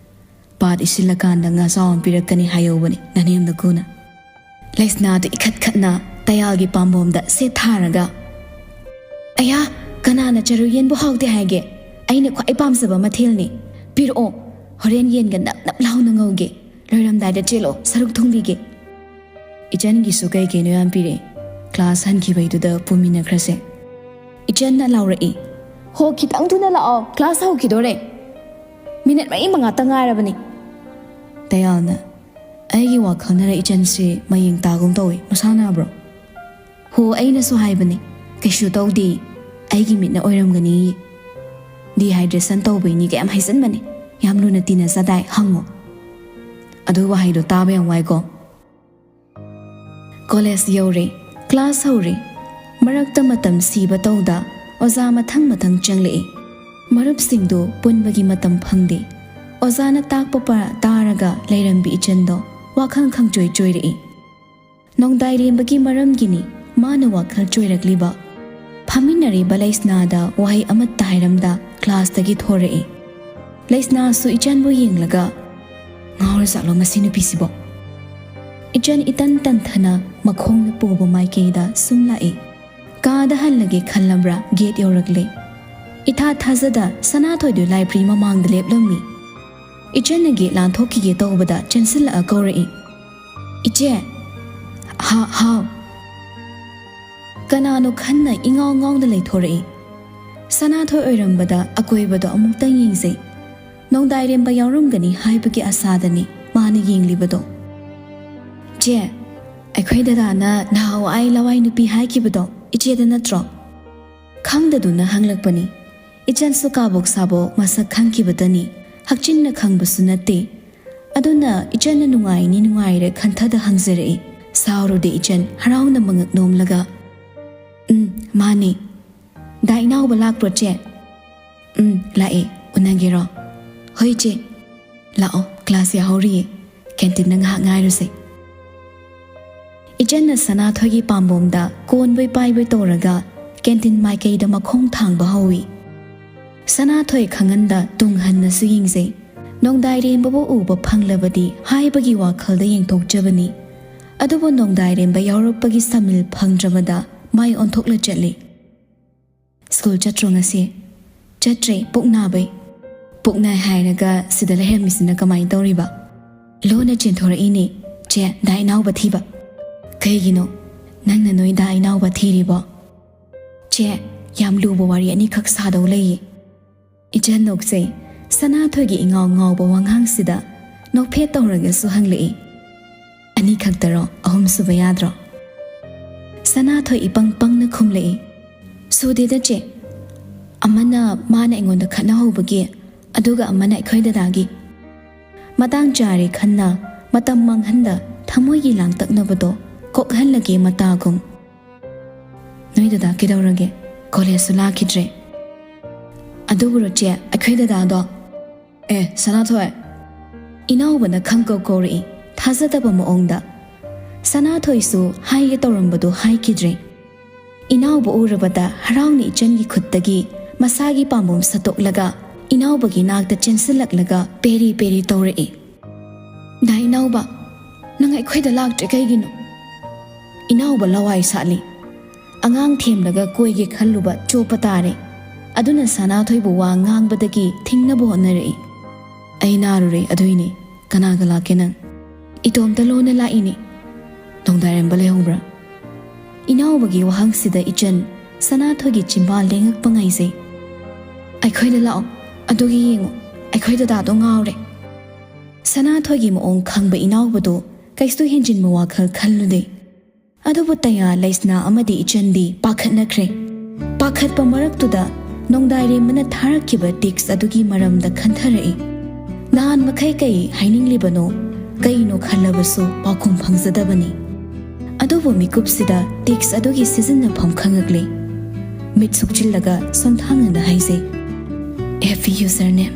ꯄꯥꯠ ꯏꯁꯤꯜꯂꯀꯥꯟꯗ ꯉꯥ ꯆꯥꯎ ꯑꯃ ꯄꯤꯔꯛꯀꯅꯤ ꯍꯥꯏꯍꯧꯕꯅꯦ ꯅꯅꯦꯝ ꯅꯀꯨꯅ꯫" ꯂꯩꯁꯅꯥꯗꯨ ꯏꯈꯠ ꯈꯠꯅ ꯇꯌꯥꯜꯒꯤ ꯄꯥꯝꯕꯣꯝꯗ ꯁꯦꯠ ꯊꯥꯔꯒ, "ꯑꯌꯥ, ꯀꯅꯥꯅ ꯆꯔꯨ ꯌꯦꯟꯕꯨ ꯍꯥꯎꯇꯦ ꯍꯥꯏꯒꯦ? ꯑꯩꯅ ꯈ꯭ꯋꯥꯏ ꯄꯥꯝꯖꯕ ꯃꯊꯦꯜꯅꯤ꯫ ꯄꯤꯔꯛꯑꯣ, ꯍꯣꯔꯦꯟ ꯌꯦꯟꯒ ꯅꯞ ꯅꯞ ꯂꯥꯎꯅ ꯉꯧꯒꯦ꯫ ꯂꯣꯏꯔꯝꯗꯥꯏꯗ ꯆꯦꯜꯂꯣ, ꯁꯔꯨꯛ ꯊꯨꯡꯕꯤꯒꯦ꯫" ꯏꯆꯟꯒꯤꯁꯨ ꯀꯩ ꯀꯩꯅꯣ ꯌꯥꯝ ꯄꯤꯔꯛꯑꯦ꯫ ꯀ꯭ꯂꯥꯁ ꯍꯟꯈꯤꯕꯩꯗꯨꯗ ꯄꯨꯃꯤꯟꯅꯈ꯭ꯔꯁꯦ꯫ ꯏꯆꯟꯅ ꯂꯥꯎꯔꯛꯏ, "ꯍꯣ, ꯈꯤꯇꯪ ꯊꯨꯅ ꯂꯥꯛꯑꯣ, ꯀ꯭ꯂꯥꯁ ꯍꯧꯈꯤꯗꯣꯔꯦ꯫ ꯃꯤꯅꯤꯠ ꯃꯔꯤ ꯃꯉꯥꯇ ꯉꯥꯏꯔꯕꯅꯤ꯫" ꯇꯌꯥꯜꯅ, ꯑꯩꯒꯤ ꯋꯥꯈꯜꯅꯔ ꯏꯆꯟꯁꯤ ꯃꯌꯦꯡ ꯇꯥꯒꯨꯝ ꯇꯧꯏ꯫ ꯃꯁꯥ ꯅꯥꯕ꯭ꯔꯣ? ꯍꯣ, ꯑꯩꯅꯁꯨ ꯍꯥꯏꯕꯅꯤ, ꯀꯩꯁꯨ ꯇꯧꯗꯦ, ꯑꯩꯒꯤ ꯃꯤꯠꯅ ꯑꯣꯏꯔꯝꯒꯅꯤ꯫ Dehydration ꯇꯧꯕꯩꯅꯤ ꯀꯌꯥꯝ ꯍꯥꯏꯖꯟꯕꯅꯤ꯫ ꯌꯥꯝ ꯂꯨꯅ ꯇꯤꯟꯅꯖꯗꯥꯏ, ꯍꯪꯉꯣ꯫ ꯑꯗꯨ ꯋꯥꯍꯩꯗꯣ ꯇꯥꯕ ꯌꯥꯝ ꯋꯥꯏꯀꯣ꯫ ꯀꯣꯂꯦꯖ ꯌꯧꯔꯦ, ꯀ꯭ꯂꯥꯁ ꯍꯧꯔꯦ꯫ ꯃꯔꯛꯇ ꯃꯇꯝ ꯁꯤꯕ ꯇꯧꯗ ꯑꯣꯖꯥ ꯃꯊꯪ ꯃꯊꯪ ꯆꯪꯂꯛꯏ꯫ ꯃꯔꯨꯞꯁꯤꯡꯗꯨ ꯄꯨꯟꯕꯒꯤ ꯃꯇꯝ ꯐꯪꯗꯦ꯫ ꯑꯣꯖꯥꯅ ꯇꯥꯛꯄ ꯄꯔꯥ ꯇꯥꯔꯒ ꯂꯩꯔꯝꯕꯤ ꯏꯆꯟꯗꯣ ꯋꯥꯈꯜ ꯈꯪꯆꯣꯏ ꯆꯣꯏꯔꯛꯏ꯫ ꯅꯣꯡꯗꯥꯏꯔꯦꯝꯕꯒꯤ ꯃꯔꯝꯒꯤꯅꯤ ꯃꯥꯅ ꯋꯥꯈꯜ ꯆꯣꯏꯔꯛꯂꯤꯕ꯫ ꯐꯝꯃꯤꯟꯅꯔꯤꯕ ꯂꯩꯁꯅꯥꯗ ꯋꯥꯍꯩ ꯑꯃꯠꯇ ꯍꯥꯏꯔꯝꯗ ꯀ꯭ꯂꯥꯁꯇꯒꯤ ꯊꯣꯔꯛꯏ꯫ ꯂꯩꯁꯅꯥꯁꯨ ꯏꯆꯟꯕꯨ ꯌꯦꯡꯂꯒ, "ꯉꯥꯎꯔꯖꯥꯠꯂꯣ ꯃꯁꯤ ꯅꯨꯄꯤꯁꯤꯕꯣ?" ꯏꯆꯟ ꯏꯇꯟ ꯇꯟꯊꯅ ꯃꯈꯣꯡꯅ ꯄꯨꯕ ꯃꯥꯏꯀꯩꯗ ꯁꯨꯝ ꯂꯥꯛꯏ꯫ ꯀꯥꯗ ꯍꯜꯂꯒꯦ ꯈꯜꯂꯝꯕ꯭ꯔꯥ ꯒꯦꯠ ꯌꯧꯔꯛꯂꯦ꯫ ꯏꯊꯥ ꯊꯥꯖꯗ ꯁꯅꯥꯊꯣꯏꯗꯨ library ꯃꯃꯥꯡꯗ ꯂꯦꯞꯂꯝꯃꯤ꯫ ꯏꯆꯟꯅ ꯒꯦꯠ ꯂꯥꯟꯊꯣꯛꯈꯤꯒꯦ ꯇꯧꯕꯗ ꯆꯦꯟꯁꯤꯜꯂꯛꯑ ꯀꯧꯔꯛꯏ, "ꯏꯆꯦ!" "ꯍꯥ-, ꯍꯥꯎ?" ꯀꯅꯥꯅꯣ ꯈꯟꯅ ꯏꯉꯥꯎ ꯉꯥꯎꯅ ꯂꯩꯊꯣꯔꯛꯏ꯫ ꯁꯅꯥꯊꯣꯏ ꯑꯣꯏꯔꯝꯕꯗ ꯑꯀꯣꯏꯕꯗꯣ ꯑꯃꯨꯛꯇꯪ ꯌꯦꯡꯖꯩ꯫ ꯅꯣꯡꯗꯥꯏꯔꯦꯝꯕ ꯌꯥꯎꯔꯝꯒꯅꯤ ꯍꯥꯏꯕꯒꯤ ꯑꯁꯥꯗꯅꯤ ꯃꯥꯅ ꯌꯦꯡꯂꯤꯕꯗꯣ꯫ "ꯆꯦ, ꯑꯩꯈꯣꯏ ꯗꯗꯥꯅ ꯅꯍꯥꯟꯋꯥꯏ ꯂꯋꯥꯏ ꯅꯨꯄꯤ ꯍꯥꯏꯈꯤꯕꯗꯣ ꯏꯆꯦꯗ ꯅꯠꯇ꯭ꯔꯣ?" ꯈꯪꯗꯗꯨꯅ ꯍꯪꯂꯛꯄꯅꯤ꯫ ꯏꯆꯟꯁꯨ ꯀꯥꯕꯣꯛ ꯁꯥꯕꯣꯛ ꯃꯁꯛ ꯈꯪꯈꯤꯕꯗꯅꯤ, ꯍꯛꯆꯤꯟꯅ ꯈꯪꯕꯁꯨ ꯅꯠꯇꯦ꯫ ꯑꯗꯨꯅ ꯏꯆꯟꯅ ꯅꯨꯡꯉꯥꯏꯅꯤ ꯅꯨꯡꯉꯥꯏꯔꯦ ꯈꯟꯊꯗ ꯍꯪꯖꯔꯛꯏ꯫ ꯁꯥꯎꯔꯨꯗꯦ ꯏꯆꯟ, ꯍꯔꯥꯎꯅ ꯃꯉꯛ ꯅꯣꯝꯂꯒ, "ꯎꯝ, ꯃꯥꯅꯤ꯫ ꯗꯥ ꯏꯅꯥꯎꯕ ꯂꯥꯛꯄ꯭ꯔꯣ, ꯆꯦ?" "ꯎꯝ, ꯂꯥꯛꯑꯦ꯫ ꯎꯅꯒꯦꯔꯣ?" "ꯍꯣꯏ, ꯆꯦ꯫ ꯂꯥꯛꯑꯣ, ꯀ꯭ꯂꯥꯁ ꯌꯥꯍꯧꯔꯤꯌꯦ꯫ ꯀꯦꯟꯇꯤꯟꯗ ꯉꯥꯏꯍꯥꯛ ꯉꯥꯏꯔꯨꯁꯦ꯫" ꯏꯆꯟꯅ ꯁꯅꯥꯊꯣꯏꯒꯤ ꯄꯥꯝꯕꯣꯝꯗ ꯀꯣꯟꯕꯣꯏ ꯄꯥꯏꯕꯣꯏ ꯇꯧꯔꯒ ꯀꯦꯟꯇꯤꯟ ꯃꯥꯏꯀꯩꯗ ꯃꯈꯣꯡ ꯊꯥꯡꯕ ꯍꯧꯏ꯫ ꯁꯅꯥꯊꯣꯏ ꯈꯪꯍꯟꯗ ꯇꯨꯡ ꯍꯟꯅꯁꯨ ꯌꯦꯡꯖꯩ꯫ ꯅꯣꯡꯗꯥꯏꯔꯦꯝꯕꯕꯨ ꯎꯕ ꯐꯪꯂꯕꯗꯤ ꯍꯥꯏꯕꯒꯤ ꯋꯥꯈꯜꯗ ꯌꯦꯡꯊꯣꯛꯆꯕꯅꯤ꯫ ꯑꯗꯨꯕꯨ ꯅꯣꯡꯗꯥꯏꯔꯦꯝꯕ ꯌꯥꯎꯔꯛꯄꯒꯤ ꯁꯃꯤꯜ ꯐꯪꯗ꯭ꯔꯕꯗ ꯃꯥꯏ ꯑꯣꯟꯊꯣꯛꯂ ꯆꯠꯂꯤ꯫ "ꯁ꯭ꯀꯨꯜ ꯆꯠꯇ꯭ꯔꯣ ꯉꯁꯤ?" "ꯆꯠꯇ꯭ꯔꯦ, ꯄꯨꯛ ꯅꯥꯕꯩ꯫" "ꯄꯨꯛ ꯅꯥꯏ ꯍꯥꯏꯔꯒ ꯁꯤꯗ ꯂꯩꯔꯝꯃꯤꯁꯤꯅ ꯀꯃꯥꯏꯅ ꯇꯧꯔꯤꯕ?" "ꯂꯣꯟꯅ ꯆꯦꯟꯊꯣꯔꯛꯏꯅꯦ, ꯆꯦ, ꯗꯥ ꯏꯅꯥꯎꯕ ꯊꯤꯕ꯫" "ꯀꯩꯒꯤꯅꯣ? ꯅꯪꯅ ꯅꯣꯏ ꯗꯥ ꯏꯅꯥꯎꯕ ꯊꯤꯔꯤꯕꯣ?" "ꯆꯦ, ꯌꯥꯝ ꯂꯨꯕ ꯋꯥꯔꯤ ꯑꯅꯤꯈꯛ ꯁꯥꯗꯧ ꯂꯩꯌꯦ꯫" ꯏꯆꯟ ꯅꯣꯛꯆꯩ꯫ ꯁꯅꯥꯊꯣꯏꯒꯤ ꯏꯉꯥꯎ ꯉꯥꯎꯕ ꯋꯥꯉꯥꯡꯁꯤꯗ ꯅꯣꯛꯐꯦꯠ ꯇꯧꯔꯒꯁꯨ ꯍꯪꯂꯛꯏ, "ꯑꯅꯤ ꯈꯛꯇꯔꯣ? ꯑꯍꯨꯝ ꯁꯨꯕ ꯌꯥꯗ꯭ꯔꯣ?" ꯁꯅꯥꯊꯣꯏ ꯏꯄꯪ ꯄꯪꯅ ꯈꯨꯝꯂꯛꯏ, "ꯁꯨꯗꯦꯗ ꯆꯦ꯫ ꯑꯃꯅ ꯃꯥꯅ ꯑꯩꯉꯣꯟꯗ ꯈꯠꯅꯍꯧꯕꯒꯤ, ꯑꯗꯨꯒ ꯑꯃꯅ ꯑꯩꯈꯣꯏ ꯗꯗꯥꯒꯤ꯫ ꯃꯇꯥꯡ ꯆꯥꯔꯦ ꯈꯟꯅ ꯃꯇꯝ ꯃꯥꯡꯍꯟꯗ ꯊꯃꯣꯏꯒꯤ ꯂꯥꯡꯇꯛꯅꯕꯗꯣ ꯀꯣꯛꯍꯜꯂꯒꯦ ꯃꯇꯥꯒꯨꯝ꯫ ꯅꯣꯏ ꯗꯗꯥ ꯀꯩꯗꯧꯔꯒꯦ? ꯀꯣꯂꯦꯖꯁꯨ ꯂꯥꯛꯈꯤꯗ꯭ꯔꯦ꯫ ꯑꯗꯨꯕꯨꯔꯣ ꯆꯦ, ꯑꯩꯈꯣꯏ ꯗꯗꯥꯗꯣ?" "ꯑꯦ, ꯁꯅꯥꯊꯣꯏ!" ꯏꯅꯥꯎꯕꯅ ꯈꯪꯀꯧ ꯀꯧꯔꯛꯏ, ꯊꯥꯖꯗꯕ ꯃꯑꯣꯡꯗ꯫ ꯁꯅꯥꯊꯣꯏꯁꯨ ꯍꯥꯏꯒꯦ ꯇꯧꯔꯝꯕꯗꯨ ꯍꯥꯏꯈꯤꯗ꯭ꯔꯦ꯫ ꯏꯅꯥꯎꯕ ꯎꯔꯕꯗ ꯍꯔꯥꯎꯅ ꯏꯆꯟꯒꯤ ꯈꯨꯠꯇꯒꯤ ꯃꯁꯥꯒꯤ ꯄꯥꯝꯕꯣꯝ ꯁꯠꯇꯣꯛꯂꯒ ꯏꯅꯥꯎꯕꯒꯤ ꯅꯥꯛꯇ ꯆꯦꯟꯁꯤꯜꯂꯛꯂꯒ ꯄꯦꯔꯤ ꯄꯦꯔꯤ ꯇꯧꯔꯛꯏ꯫ "ꯗꯥ ꯏꯅꯥꯎꯕ, ꯅꯪ ꯑꯩꯈꯣꯏꯗ ꯂꯥꯛꯇ꯭ꯔꯦ ꯀꯩꯒꯤꯅꯣ?" ꯏꯅꯥꯎꯕ ꯂꯋꯥꯏ ꯁꯥꯠꯂꯤ꯫ ꯑꯉꯥꯡ ꯊꯦꯝꯂꯒ ꯀꯣꯏꯒꯦ ꯈꯜꯂꯨꯕ ꯆꯣꯞꯄ ꯇꯥꯔꯦ꯫ ꯑꯗꯨꯅ ꯁꯅꯥꯊꯣꯏꯕꯨ ꯋꯥ ꯉꯥꯡꯕꯗꯒꯤ ꯊꯤꯡꯅꯕ ꯍꯣꯠꯅꯔꯛꯏ꯫ "ꯑꯩ ꯅꯥꯔꯨꯔꯦ, ꯑꯗꯨꯏꯅꯦ꯫ ꯀꯅꯥꯒ ꯂꯥꯛꯀꯦ ꯅꯪ?" "ꯏꯇꯣꯝꯇ ꯂꯣꯟꯅ ꯂꯥꯛꯏꯅꯦ꯫" "ꯅꯣꯡꯗꯥꯏꯔꯦꯝꯕ ꯂꯩꯍꯧꯕ꯭ꯔꯥ?" ꯏꯅꯥꯎꯕꯒꯤ ꯋꯥꯍꯪꯁꯤꯗ ꯏꯆꯟ ꯁꯅꯥꯊꯣꯏꯒꯤ ꯆꯤꯝꯕꯥꯜ ꯂꯦꯡꯉꯛꯄ ꯉꯥꯏꯖꯩ꯫ "ꯑꯩꯈꯣꯏꯗ ꯂꯥꯛꯑꯣ, ꯑꯗꯨꯒ ꯌꯦꯡꯉꯣ, ꯑꯩꯈꯣꯏ ꯗꯗꯥꯗꯣ ꯉꯥꯎꯔꯦ꯫" ꯁꯅꯥꯊꯣꯏꯒꯤ ꯃꯑꯣꯡ ꯈꯪꯕ ꯏꯅꯥꯎꯕꯗꯨ ꯀꯩꯁꯨ ꯍꯦꯟꯖꯤꯟꯕ ꯋꯥꯈꯜ ꯈꯜꯂꯨꯗꯦ꯫ ꯑꯗꯨꯕꯨ ꯇꯌꯥ, ꯂꯩꯁꯅꯥ ꯑꯃꯗꯤ ꯏꯆꯟꯗꯤ ꯄꯥꯈꯠꯅꯈ꯭ꯔꯦ꯫ ꯄꯥꯈꯠꯄ ꯃꯔꯛꯇꯨꯗ ꯅꯣꯡꯗꯥꯏꯔꯦꯝꯕꯅ ꯊꯥꯔꯛꯈꯤꯕ ꯇꯦꯛꯁ ꯑꯗꯨꯒꯤ ꯃꯔꯝꯗ ꯈꯟꯊꯔꯛꯏ꯫ ꯅꯍꯥꯟ ꯃꯈꯩ ꯀꯩ ꯍꯥꯏꯅꯤꯡꯂꯤꯕꯅꯣ, ꯀꯩꯅꯣ ꯈꯜꯂꯕꯁꯨ ꯄꯥꯎꯈꯨꯝ ꯐꯪꯖꯗꯕꯅꯤ꯫ ꯑꯗꯨꯕꯨ ꯃꯤꯀꯨꯞꯁꯤꯗ ꯇꯦꯛꯁ ꯑꯗꯨꯒꯤ ꯁꯤꯖꯤꯟꯅꯐꯝ ꯈꯪꯉꯛꯂꯦ꯫ ꯃꯤꯠ ꯁꯨꯛꯆꯤꯜꯂꯒ ꯁꯣꯟꯊꯥꯡꯅꯅ ꯍꯥꯏꯖꯩ, "ꯑꯦꯐ ꯕꯤ ꯌꯨꯖꯔꯅꯦꯝ